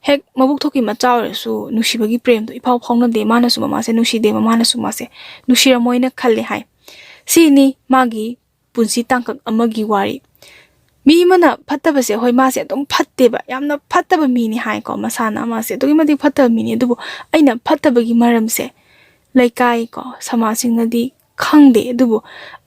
ꯍꯦꯛ ꯃꯕꯨꯛ ꯊꯣꯛꯈꯤ ꯃꯆꯥ ꯑꯣꯏꯔꯁꯨ ꯅꯨꯡꯁꯤꯕꯒꯤ ꯄ꯭ꯔꯦꯝꯗꯣ ꯏꯐꯥꯎ ꯐꯥꯎꯅꯗꯦ꯫ ꯃꯥꯅꯁꯨ ꯃꯃꯥꯁꯦ ꯅꯨꯡꯁꯤꯗꯦ, ꯃꯃꯥꯅꯁꯨ ꯃꯥꯁꯦ ꯅꯨꯡꯁꯤꯔꯝꯃꯣꯏꯅ ꯈꯜꯂꯦ ꯍꯥꯏ꯫ ꯁꯤꯅꯤ ꯃꯥꯒꯤ ꯄꯨꯟꯁꯤ ꯇꯥꯡꯀꯛ ꯑꯃꯒꯤ ꯋꯥꯔꯤ꯫ ꯃꯤ ꯑꯃꯅ ꯐꯠꯇꯕꯁꯦ, ꯍꯣꯏ, ꯃꯥꯁꯦ ꯑꯗꯨꯝ ꯐꯠꯇꯦꯕ, ꯌꯥꯝꯅ ꯐꯠꯇꯕ ꯃꯤꯅꯤ ꯍꯥꯏꯀꯣ, ꯃꯁꯥꯅ ꯃꯥꯁꯦ ꯑꯗꯨꯛꯀꯤ ꯃꯇꯤꯛ ꯐꯠꯇꯕ ꯃꯤꯅꯤ꯫ ꯑꯗꯨꯕꯨ ꯑꯩꯅ ꯐꯠꯇꯕꯒꯤ ꯃꯔꯝꯁꯦ ꯂꯩꯀꯥꯏ ꯀꯣ, ꯁꯃꯥꯖꯁꯤꯡꯅꯗꯤ ꯈꯪꯗꯦ꯫ ꯑꯗꯨꯕꯨ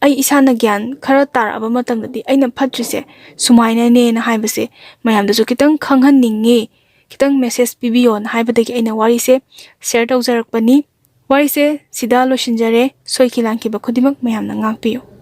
ꯑꯩ ꯏꯁꯥꯅ ꯒ꯭ꯌꯥꯟ ꯈꯔ ꯇꯥꯔꯛꯑꯕ ꯃꯇꯝꯗꯗꯤ ꯑꯩꯅ ꯐꯠꯇ꯭ꯔꯤꯁꯦ ꯁꯨꯃꯥꯏꯅꯅꯦꯅ ꯍꯥꯏꯕꯁꯦ ꯃꯌꯥꯝꯗꯁꯨ ꯈꯤꯇꯪ ꯈꯪꯍꯟꯅꯤꯡꯉꯤ, ꯈꯤꯇꯪ ꯃꯦꯁꯦꯖ ꯄꯤꯕꯤꯌꯣꯅ ꯍꯥꯏꯕꯗꯒꯤ ꯑꯩꯅ ꯋꯥꯔꯤꯁꯦ ꯁꯤꯌꯔ ꯇꯧꯖꯔꯛꯄꯅꯤ꯫ ꯋꯥꯔꯤꯁꯦ ꯁꯤꯗ ꯂꯣꯏꯁꯤꯟꯖꯔꯦ꯫ ꯁꯣꯏꯈꯤ ꯂꯥꯟꯈꯤꯕ ꯈꯨꯗꯤꯡꯃꯛ ꯃꯌꯥꯝꯅ ꯉꯥꯛꯄꯤꯌꯨ꯫